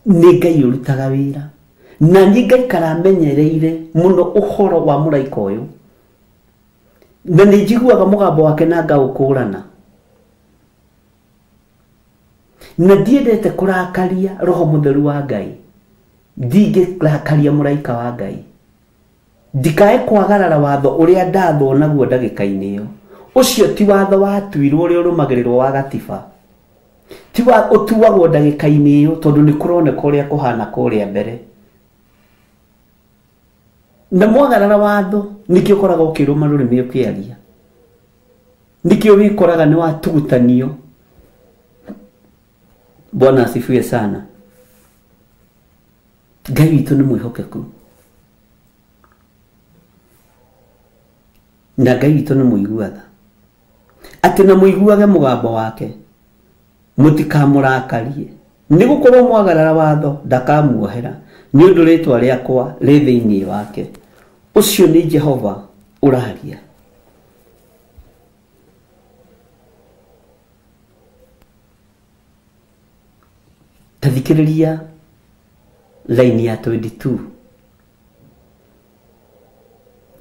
Nĩ Ngai ũrutaga wĩra. Na niĩ ngaikara menyereire mũno ũhoro wa mũraika ũyũ. Na nĩ njiguaga mũgambo wake na ngaũkũrana. Na ndiendete kũrakaria roho mũtheru wa Ngai. Ndingĩrakaria mũraika wa Ngai. Ndikae kwagarara watho ũrĩa ndathwo naguo ndagĩka-inĩ ĩyo. Ũcio ti watho watuirwo ũrĩa ũrũmagĩrĩrwo wa gatiba. Ti wa ũtuagwo ndagĩka-inĩ ĩyo tondũ nĩ kũroneka ũrĩa kũhana kũrĩa mbere. Na mwagarara watho nĩkĩo ũkoragwo ũkĩrũma rũrĩmĩ ũkĩaria. Nĩkĩo wĩkoraga nĩ watugutanio. Bwana asifiwe sana. Ngai witũ nĩ mwĩhokeku. Na Ngai witũ nĩ mũigua tha. Atĩ na mũiguage mũgambo wake, mũtikamũrakarie. Nĩgũkorwo mwagarara watho ndakamuohera, nĩ ũndũ rĩtwa rĩakwa rĩ thĩinĩ wake. Ũcio nĩ Jehova ũraria. Ta thikĩrĩria line ya 22.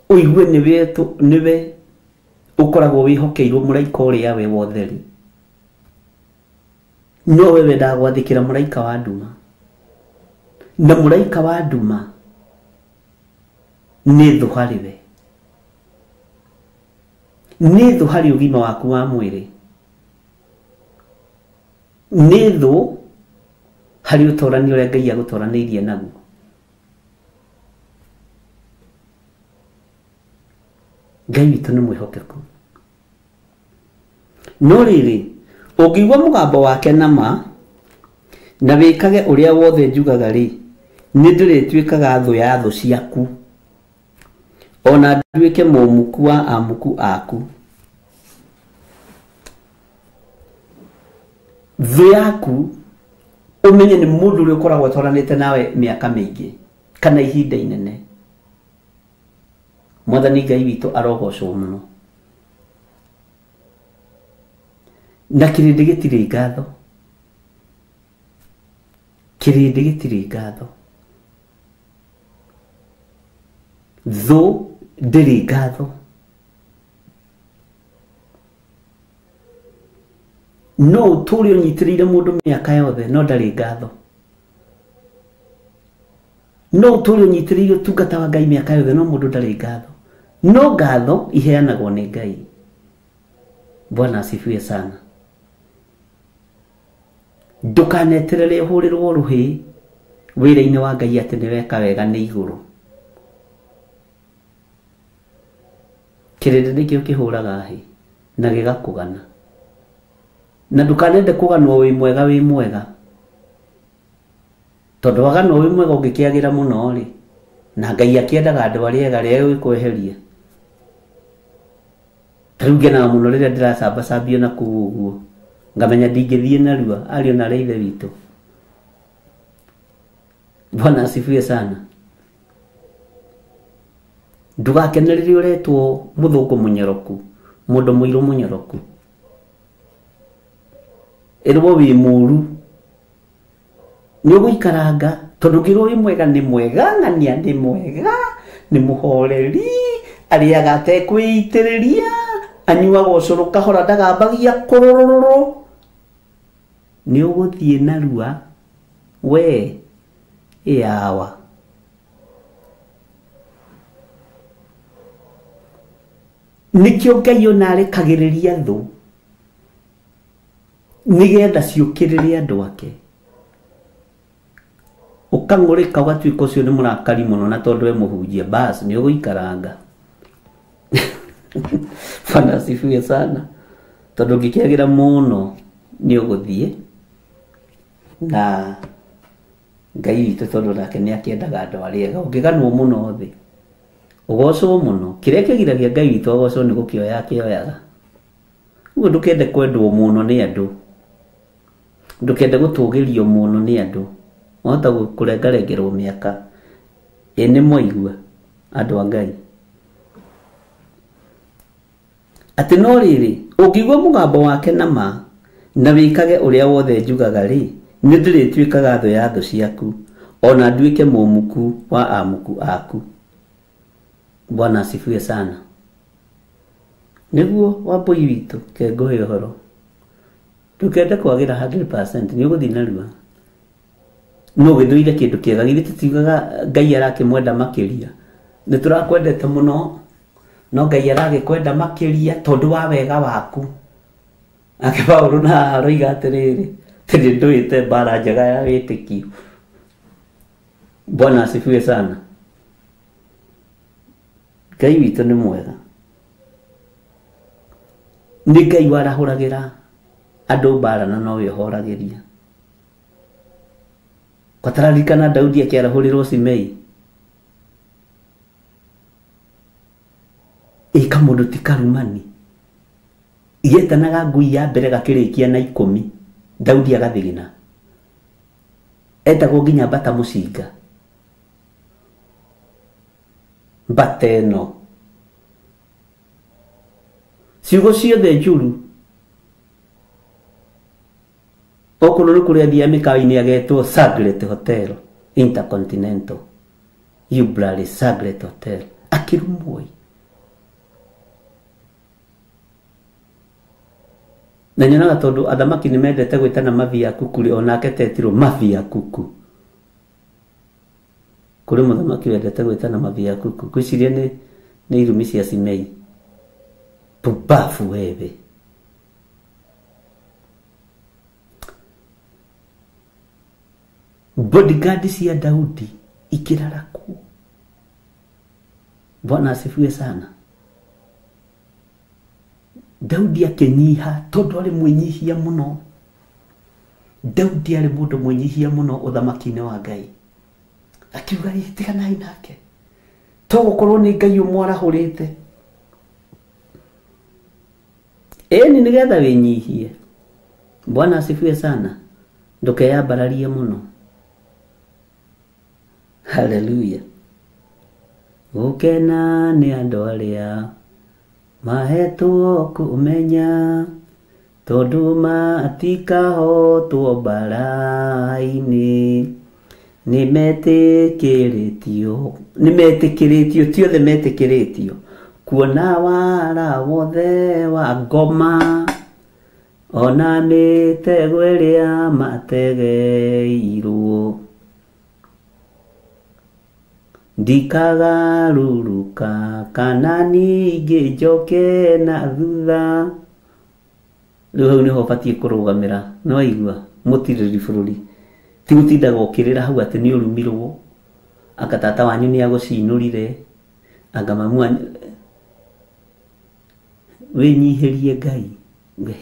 Ũigue nĩwe ũkoragwo wĩhokeirwo mũraika ũrĩa we wotheri. No we wendaga gwathĩkĩra mũraika wa nduma. Na mũraika wa nduma nĩ thũ harĩ we. Nĩ thũ harĩ ũgima waku wa mwĩrĩ. Nĩ thũ harĩ ũtorani ũrĩa Ngai agũtoranĩirie naguo. Ngai witũ nĩ mwĩhokeku. No rĩrĩ, ũngĩigua mũgambo wake na ma na wĩkage ũrĩa wothe njugaga rĩ, nĩ ndĩrĩtuĩkaga thũ ya thũ ciaku, ona nduĩke mũmuku wa amuku aku. Thũ yaku ũmenye nĩ mũndũ ũrĩa ũkoragwo atwaranĩte nawe mĩaka mĩingĩ kana ihinda inene. Mwathani Ngai witũ arogocwo mũno. Na kĩrĩndĩ gĩtirĩ ngatho, kĩrĩndĩ gĩtirĩ ngatho, thũ ndĩrĩ ngatho. No ũtũre ũnyitĩrĩire mũndũ mĩaka yothe no ndarĩ ngatho. No ũtũre ũnyitĩrĩire ũtungata wa Ngai mĩaka yothe no mũndũ ndarĩ ngatho. No ngatho iheanagwo nĩ Ngai. Bwana asifiwe sana. Ndũkaneterere ũhũrĩrwo rũhĩ wĩra-inĩ wa Ngai atĩ nĩ weka wega nĩ igũrũ. Kĩrĩndĩ nĩkĩo kĩhũraga hĩ na gĩgakũgana. Na ndũkanende kũganwo wĩ mwega wĩ mwega, tondũ waganwo wĩ mwega ũngĩkĩagĩra mũno rĩ, na Ngai akĩendaga andũ arĩa ega rĩa gũkweheria. Ta rĩu ngenaga mũno rĩrĩa ndĩracambacambio na kũu ũguo, ngamenya ndingĩthiĩ narua, ariũ na arĩa ithe witũ. Bwana asifiwe sana. Ndũgakene rĩrĩa ũretwo mũthũngũ mũnyoroku, mũndũ mũirũ mũnyoroku. Ĩrwo wĩ mũru, nĩ ũgũikaranga, tondũ ũngĩrwo wĩ mwega nĩ mwega, ng'ania nĩ mwega, nĩ mũhoreri, arĩaga atekwĩitĩrĩria, anyuaga ũcũrũ kahora ndagambagia kũrũrũrũrũ. Nĩ ũgũthiĩ narua we ĩyawa. Nĩkĩo Ngai ona arekagĩrĩria thũ nĩgetha ciũkĩrĩre andũ ake. Ũkang'ũrĩka ũgatuĩka ũcio nĩ mũrakari mũno, na tondũ we mũhunjia bas nĩ ũgũikaranga. Bwana asifiwe sana. Tondũ ũngĩkĩagĩra mũno nĩ ũgũthiĩ na Ngai witũ, tondũ nake nĩ akĩendaga andũ arĩa ega. Ũngĩganwo mũno thĩ ũgocwo mũno, kĩrĩa kĩgiragia Ngai witũ agocwo nĩ gũkĩoya akĩoyaga. Ũguo ndũkende kwendwo mũno nĩ andũ, ndũkende gũtũgĩrio mũno nĩ andũ, wahota kũrengarengerwo mĩaka. Ĩ nĩ mwaigua andũ a Ngai atĩ no rĩrĩ, ũngĩigua mũgambo wake na ma na wĩkage ũrĩa wothe njugaga rĩ, nĩ ndĩrĩtuĩkaga thũ ya thũ ciaku, ona nduĩke mũmuku wa amuku aku. Bwana asifiwe sana. Nĩguo Wambũi witũ kengũhe ũhoro, ndũkende kwagĩra 100%, nĩ ũgũthiĩ narua. No ũgĩthũire kĩndũ kĩega, githĩ tũtiugaga Ngai arakĩmwenda makĩria? Nĩ tũrakwendete mũno, no Ngai aragĩkwenda makĩria tondũ wa wega waku. Nake Paũlũ na aroiga atĩrĩrĩ, atĩ nĩ ndũĩte mbara njega ya wĩtĩkio. Bwana asifiwe sana. Ngai witũ nĩ mwega. Nĩ Ngai warahũragĩra andũ mbara na nowe ũhoragĩria. Kwataririkana Daudi akĩarahũrĩrwo Simei. Ĩka mũndũ ti karumani. Getanaga ngui ya mbere gakĩrĩkia na 10, Daudi agathigina. Etagwo nginya mbata mũcinga. Mbata ĩno. Ciugo ciothe njũru. Okorwo nĩ kũrĩa athiaga mĩkawa-inĩ agetwo Sangret Hotel, Intercontinental, Ubrary Sangret Hotel, akĩrumwo. Na nyonaga tondũ athamaki nĩ mendete gwĩtana mabia kuku rĩ, onake tetirwo mabia kuku. Kũrĩ mũthamaki wendete gwĩtana mabia kuku, ngwĩciria nĩ irumi cia Simei. Pumbafu wewe. Bodyguard cia Daudi ikĩrarakwo. Bwana asifiwe sana. Daudi akĩnyiha tondũ arĩ mwĩnyihia mũno. Daudi arĩ mũndũ mwĩnyihia mũno ũthamaki-inĩ wa Ngai. Akiuga tiganai nake, to gũkorwo nĩ Ngai ũmwarahũrĩte. Ĩni nĩgetha wĩnyihie. Bwana asifiwe sana. Ndũkeyambararie mũno. Haleluya. Gũkena nĩ andũ arĩa mahetwo kũmenya, tondũ matikahotwo mbara-inĩ. Nĩmetĩkĩrĩtio, nĩmetĩkĩrĩtio, ti othe metĩkĩrĩtio kuona wara wothe wa ngoma, ona mĩtego ĩrĩa mategeirwo. Ndikagaruruka kana ningĩ njoke na thutha. Rĩu hau nĩho ũbatiĩ kũrũgamĩra. Nĩwaigua mũtirĩrĩri bũrũri ti gũtindaga ũkĩrĩra hau atĩ nĩ ũrumirwo, anga tata wanyu nĩ agũcinũrire, anga mamu wanyu. Wĩnyihĩrie Ngai.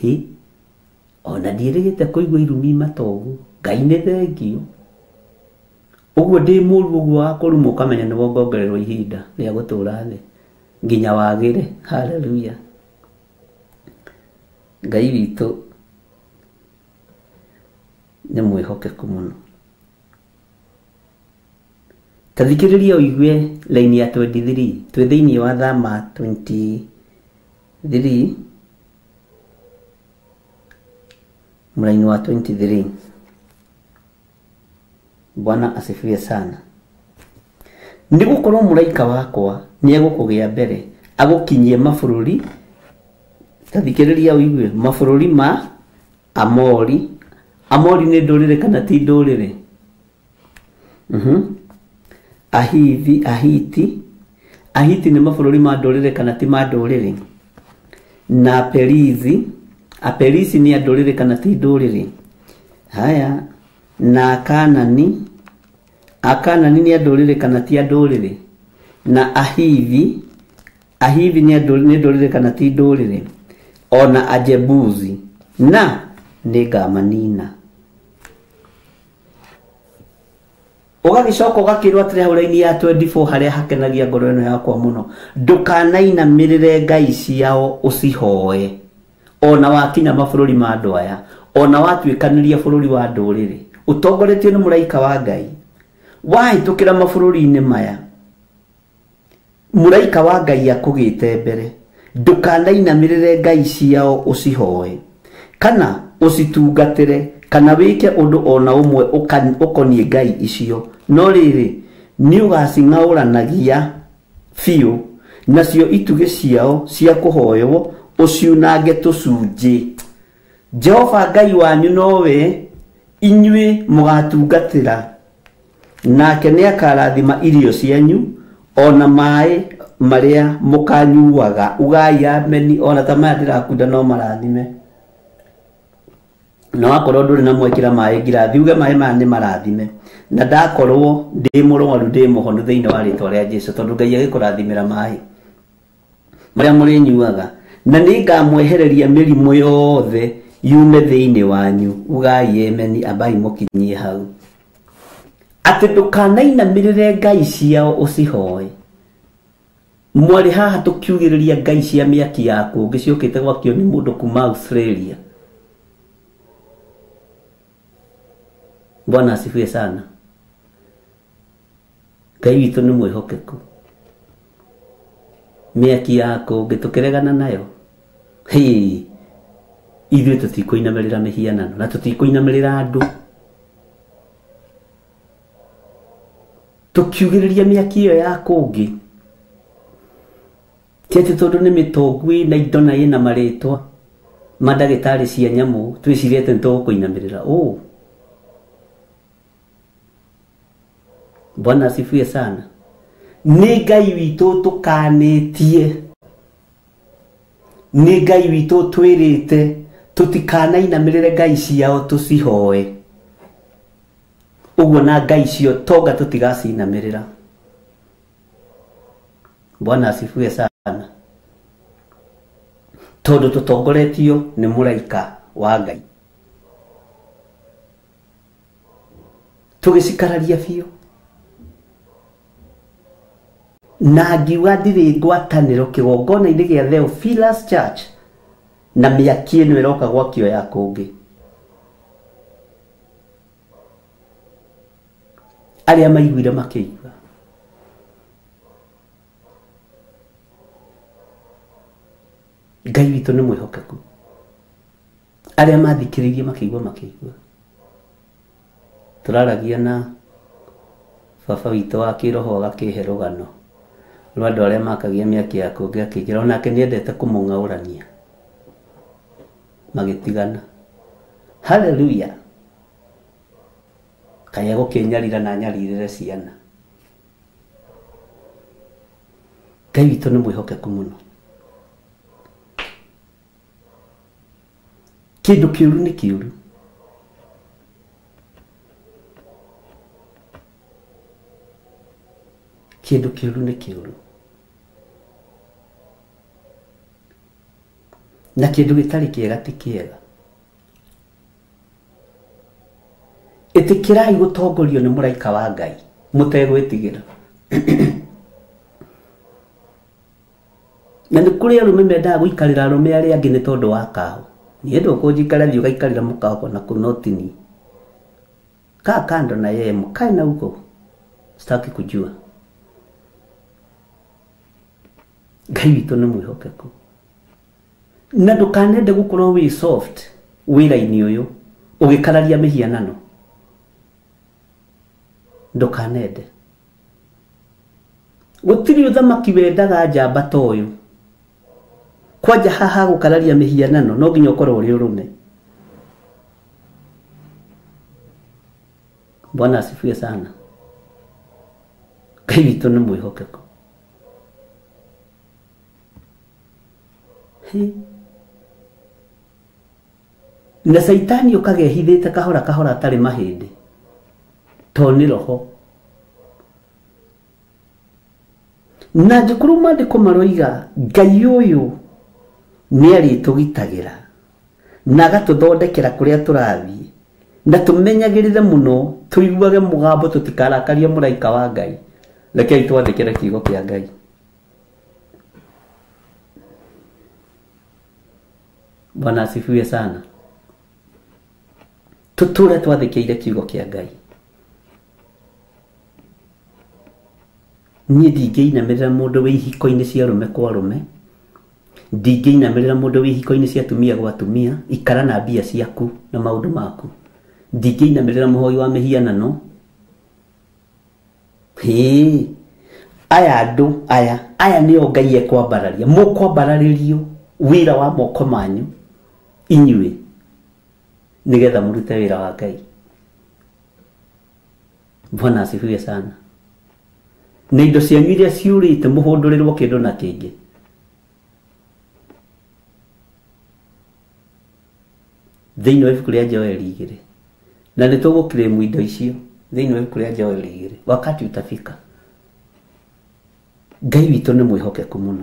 Hĩ, ona ndiĩrĩgĩte kũigua irumi mata ũguo. Ngai nĩ thengio. Ũguo ndĩ mũru ũguo wa kũrumwo ũkamenya nĩ wongongererwo ihinda rĩa gũtũra thĩ nginya wagĩre. Haleluya. Ngai witũ nĩ mwĩhokeku mũno. Ta thikĩrĩria ũigue line ya 23. Twĩ thĩinĩ wa Thama 23 mraini wa 23. Bwana asifiwe sana. Nĩ gũkorwo mũraika wakwa nĩ egũkũgĩa mbere agũkinyie mabũrũri. Ta thikĩrĩria ũigue mabũrũri ma Amori. Amori nĩ ndũrĩrĩ kana ti ndũrĩrĩ? Ahivi, Ahiti. Ahiti nĩ mabũrũri ma ndũrĩrĩ kana ti ma ndũrĩrĩ? Na Perizi. Aperisi nĩ a ndũrĩrĩ kana ti ndũrĩrĩ? Haya. Na Kanani. Akanani nĩ a ndũrĩrĩ kana ti a ndũrĩrĩ? Na Ahivi. Ahivi nĩ ndũrĩrĩ kana ti ndũrĩrĩ? Ona Ajebuzi. Na nĩngamanina. Ũgagĩcoka ũgakĩrwo atĩrĩ hau raini ya 24 harĩa hakenagia ngoro ĩno yakwa mũno, ndũkanainamĩrĩre ngai ciao ũcihoe, ona wakinya mabũrũri ma andũ aya, ona watuĩkanĩria bũrũri wa ndũrĩrĩ ũtongoretio nĩ mũraika wa Ngai. Wahĩtũkĩra mabũrũri-inĩ maya, mũraika wa Ngai akũgĩte mbere, ndũkanainamĩrĩre ngai ciao ũcihoe, kana ũcitungatĩre, kana wĩke ũndũ ona ũmwe ũkoniĩ ngai icio. No rĩrĩ, nĩ ũgacing'aũranagia biũ, nacio itugĩ ciao cia kũhoywo ũciunange tũcunjĩ. Jehova Ngai wanyu nowe inyuĩ mũgatungatĩra, nake nĩakarathima irio cianyu ona maĩ marĩa mũkanyuaga. Ugai ameni. Ona ta maya ndĩrakunda no marathime. Na wakorwo ndũrĩ na mwekĩra maĩ ngirathi, uge maĩ maya nĩ marathime. Na ndakorwo ndĩ mũrwaru ndĩ mũhonu thĩinĩ wa rĩtwa rĩa Jesũ, tondũ Ngai agĩkũrathimĩra maĩ marĩa mũrĩnyuaga. Na nĩngamwehereria mĩrimũ yothe yume thĩinĩ wanyu. Ugai ameni. Ambai mũkinyie hau. Atĩ ndũkanainamĩrĩre ngai ciao ũcihoe. Mwarĩ haha tũkiugĩrĩria ngai cia mĩaki ya kũngĩ ciũkĩte gwakio nĩ mũndũ kuma Australia. Bwana asifiwe sana. Ngai witũ nĩ mwĩhokeku. Mĩaki ya kũngĩ tũkĩregana nayo, hĩ, ithuĩ tũtikũinamĩrĩra mĩhianano na tũtikũinamĩrĩra andũ. Tũkiugĩrĩria mĩaki ĩyo ya kũngĩ ti atĩ tondũ nĩ mĩtongu ĩna indo na ĩna marĩtwa ma ndagĩtarĩ cia nyamũ twĩcirie atĩ nĩtũgũkũinamĩrĩra. Ũ, Bwana asifiwe sana. Nĩ Ngai witũ tũkanĩtie, nĩ Ngai witũ twĩrĩte tũtikanainamĩrĩre ngai ciao tũcihoe. Ũguo na ngai cio tonga tũtigacinamĩrĩra. Bwana asifiwe sana. Tondũ tũtongoretio nĩ mũraika wa Ngai. Tũgĩcikararia biũ. Na ngiuga ndirĩ ngwatanĩro kĩgongona-inĩ gĩa Theophilus Church na mĩaki ĩno ĩroka gwakio ya kũngĩ. Arĩa maiguire makĩigua. Ngai witũ nĩ mwĩhokeku. Arĩa mathikĩrĩirie makĩigua makĩigua. Tũraragia na baba witũ wa kĩroho agakĩhe rũgano rwa andũ arĩa makagia mĩaki ya kũngĩ akĩnjĩra onake nĩendete kũmũng'aũrania. Magĩtigana. Haleluya. Kaĩ egũkĩnyarira na nyarirĩre ciana. Ngai witũ nĩ mwĩhokeku mũno. Kĩndũ kĩũru nĩ kĩũru. Kĩndũ kĩũru nĩ kĩũru. Na kĩndũ gĩtarĩ kĩega ti kĩega. Ĩtĩkĩrai gũtongorio nĩ mũraika wa Ngai mũtegwĩtigĩra. Na nĩ kũrĩ arũme mendaga gũikarĩra arũme arĩa angĩ nĩ tondũ wa kaho. Niĩ ndũkũnjikara thiĩ ũgaikarĩra mũkaho na kũu no ti niĩ. Kaa kando na yeye mkae na huko. Sitaki kujua. Ngai witũ nĩ mwĩhokeku. Na ndũkanende gũkorwo wĩ soft wĩra-inĩ ũyũ ũgĩkararia mĩhianano. Ndũkanende. Gũtirĩ ũthamaki wendaga njamba ta ũyũ. Kwanja haha gũkararia mĩhianano no nginya ũkorwo ũrĩ ũrũme. Bwana asifiwe sana. Ngai witũ nĩ mwĩhokeku. Na Caitani ũkaga ehithĩte kahora kahora atarĩ mahĩndĩ to nĩ roho. Na angĩkorwo maandĩko maroiga Ngai ũyũ nĩ arĩtũgitagĩra na agatũthondekera kũrĩa tũrathiĩ na tũmenyagĩrĩre mũno tũiguage mũgambo tũtikarakarie mũraika wa Ngai. Rekei twathĩkĩre kiugo kĩa Ngai. Bwana asifiwe sana. Tũtũre twathĩkĩire kiugo kĩa Ngai. Niĩ ndingĩinamĩrĩra mũndũ wĩ ihiko-inĩ cia arũme kwa arũme, ndingĩinamĩrĩra mũndũ wĩ ihiko-inĩ cia atumia gwa atumia, ikara na mbia ciaku na maũndũ maku. Ndingĩinamĩrĩra mũhoi wa mĩhianano. Hĩ, aya andũ aya, aya nĩo Ngai ekwambararia. Mũkwambararĩrio wĩra wa moko manyu inyuĩ nĩgetha mũrute wĩra wa Ngai. Bwana asifiwe sana. Na indo cianyu iria ciũrĩte mũhũndũrĩrwo kĩndũ na kĩngĩ. Thĩinĩ wa ibuku rĩa Joeli 2. Na nĩ tũgũclaim indo icio thĩinĩ wa ibuku rĩa Joeli 2. Wakati utafika. Ngai witũ nĩ mwĩhokeku mũno.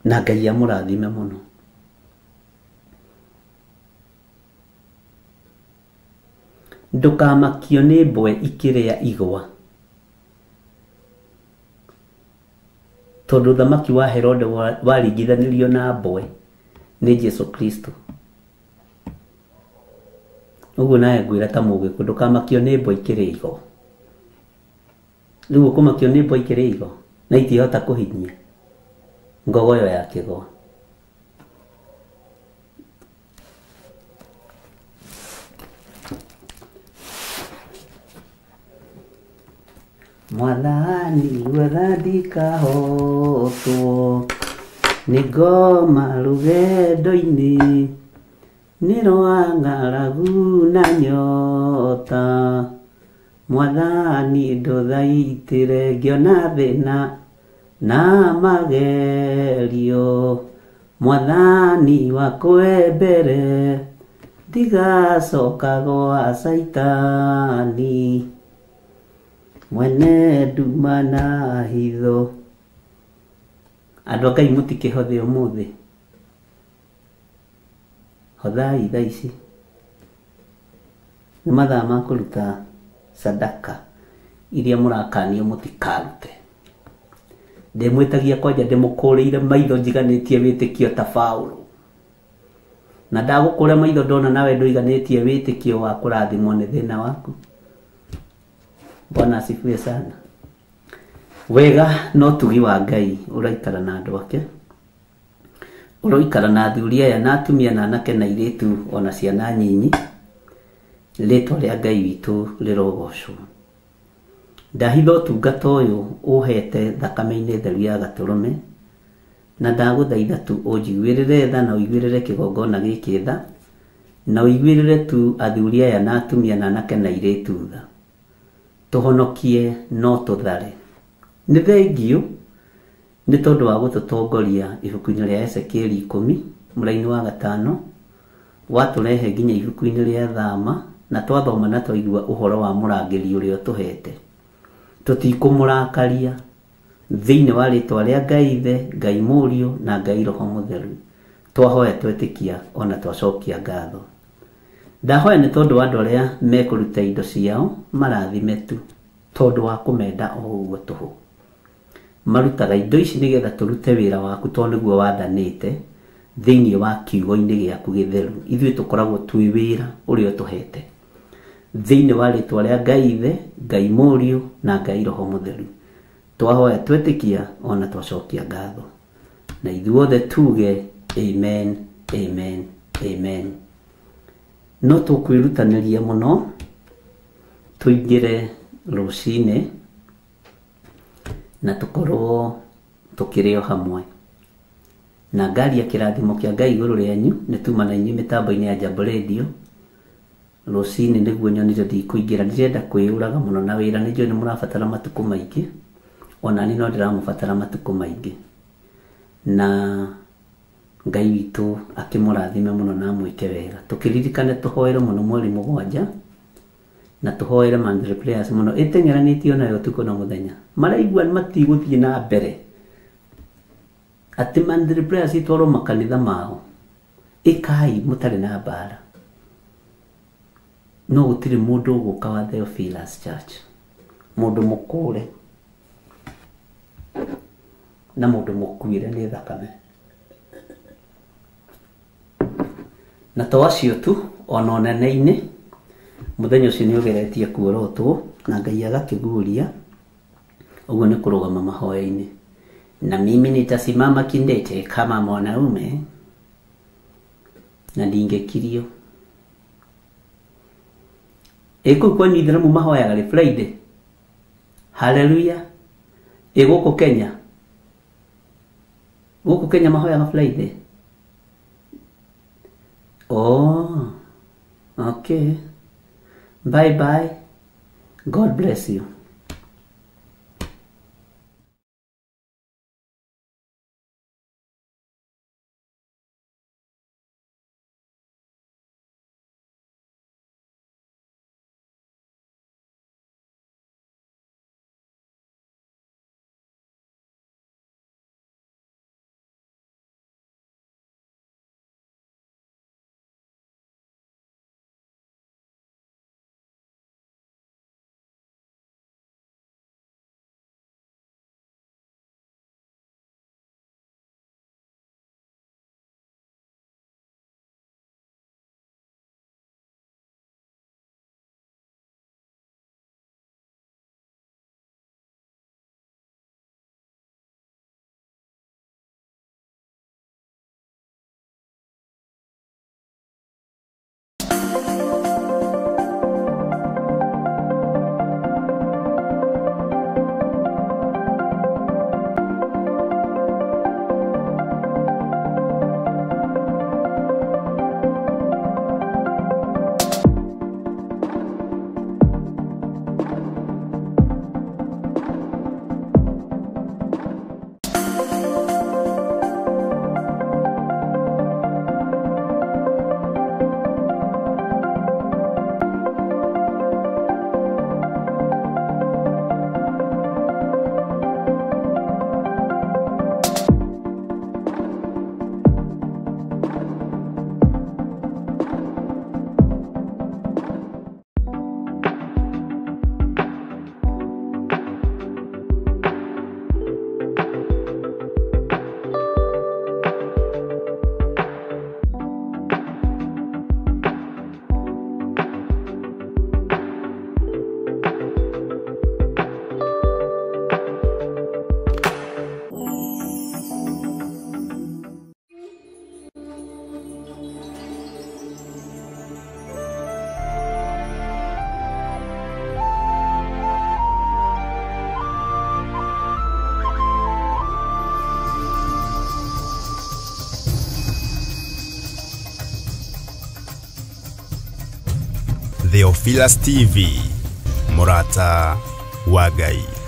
Na Ngai amũrathime mũno. Ndũkamakio nĩ mbwe ikĩrĩa igwa. Tondũ ũthamaki wa Herode waringithanirio na mbwe nĩ Jesu Kristo. Ũguo nawe ngwĩra ta mũgĩkũ ndũkamakio nĩ mbwe ikĩrĩa igwa. Rĩu ũkũmakio nĩ mbwe ikĩrĩa igwa na itihota kũhinyia ngogoyo ya kĩgwa. Mwathani gwetha ndikahotwo nĩ ngoma rũgendo-inĩ nĩ rwa ng'aragu na nyota. Mwathani ndũthaitĩre ngĩona thĩna na magerio. Mwathani wakwa mbere ndigacoka gwa Caitani. Mwene nduma na hitho. Andũ a Ngai mũtikĩhothe ũmũthĩ. Hothai thaa ici. Nĩ mathaa ma kũruta sadaka iria mũrakanio mũtikarute. Ndĩmwĩtagia kwanja ndĩmũkũrĩire maitho njiganĩtie wĩtĩkio ta Paũlũ. Na ndagũkũra maitho ndona nawe ndũiganĩtie wĩtĩkio wa kũrathimwo nĩ thĩna waku. Bwana asifiwe sana. Wega no tugi wa Ngai ũraikara na andũ ake. Ũroikara na athuri aya na atumia na anake na airĩtu ona ciana nyinyi. Rĩtwa rĩa Ngai witũ rĩrogocwo. Ndahitha ũtungata ũyũ ũhete thakame-inĩ theru ya gatũrũme, na ndagũthaitha tu ũnjiguĩrĩre tha na ũiguĩrĩre kĩgongona gĩkĩ tha, na ũiguĩrĩre tu athuri aya na atumia na anake na airĩtu tha. Tũhonokie no tũthare. Nĩ thengiũ nĩ tondũ wa gũtũtongoria ibuku-inĩ rĩa Ezekieli 10 mũraini wa 5, watũrehe nginya ibuku-inĩ rĩa Thama, na twathoma na twaigua ũhoro wa mũrangĩri ũrĩa ũtũhete. Tũtikũmũrakaria thĩinĩ wa rĩtwa rĩa Ngai Ithe, Ngai Mũriũ na Ngai Roho Mũtheru. Twahoya twetĩkia ona twacokia ngatho. Ndahoya nĩ tondũ wa andũ arĩa mekũruta indo ciao marathime tu tondũ wa kũmenda o ũguo tũhũ. Marutaga indo ici nĩgetha tũrute wĩra waku tondũ nĩguo wathanĩte thĩinĩ wa kiugo-inĩ gĩaku gĩtheru. Ithuĩ tũkoragwo twĩ wĩra ũrĩa ũtũhete thĩinĩ wa rĩtwa rĩa Ngai Ithe, Ngai Mũriũ na Ngai Roho Mũtheru. Twahoya twetĩkia ona twacokia ngatho. Na ithuothe tuge amen, amen, amen. No tũkwĩrutanĩria mũno tũingĩre rũcinĩ na tũkorwo tũkĩrĩ o hamwe. Na ngaria kĩrathimo kĩa Ngai igũrũ rĩanyu, nĩ tuma na inyuĩ mĩtambo-inĩ ya Jambo Radio. Rũcinĩ nĩguo nyonire ndikũingĩra, ndirenda kwĩyũraga mũno na wĩra, nĩ njũĩ nĩ mũrabatara matukũ maingĩ, ona niĩ no ndĩramũbatara matukũ maingĩ. Na Ngai witũ akĩmũrathime mũno na amwĩke wega. Tũkĩririkane tũhoere mũno mweri 7, na tũhoere Monthly Prayers mũno, ĩteng'eranĩtio nayo ũtukũ na mũthenya. Maraigua matigũthiĩ na mbere atĩ Monthly Prayers itwarwo makanitha mao. Ĩkai mũtarĩ na mbara. No gũtirĩ mũndũ ũgũka wa Theophilus Church, mũndũ mũkũre na mũndũ mũkuire nĩ thakame. Na to acio tu, ona ũnene-inĩ mũthenya ũcio nĩ ũgeretie kuorotwo na Ngai agakĩguũria, ũguo nĩ kũrũgama mahoya-inĩ. Na mimi nitasimama kindete kama mwanaume na ndingĩkirio. Ĩ kũu kwanyu ithĩramu mahoyaga rĩ Friday? Hallelujah. Ĩ gũkũ Kenya? Gũkũ Kenya mahoyaga Friday? Oh, okay. Bye bye. God bless you. Theophilus TV, mũrata wa Ngai.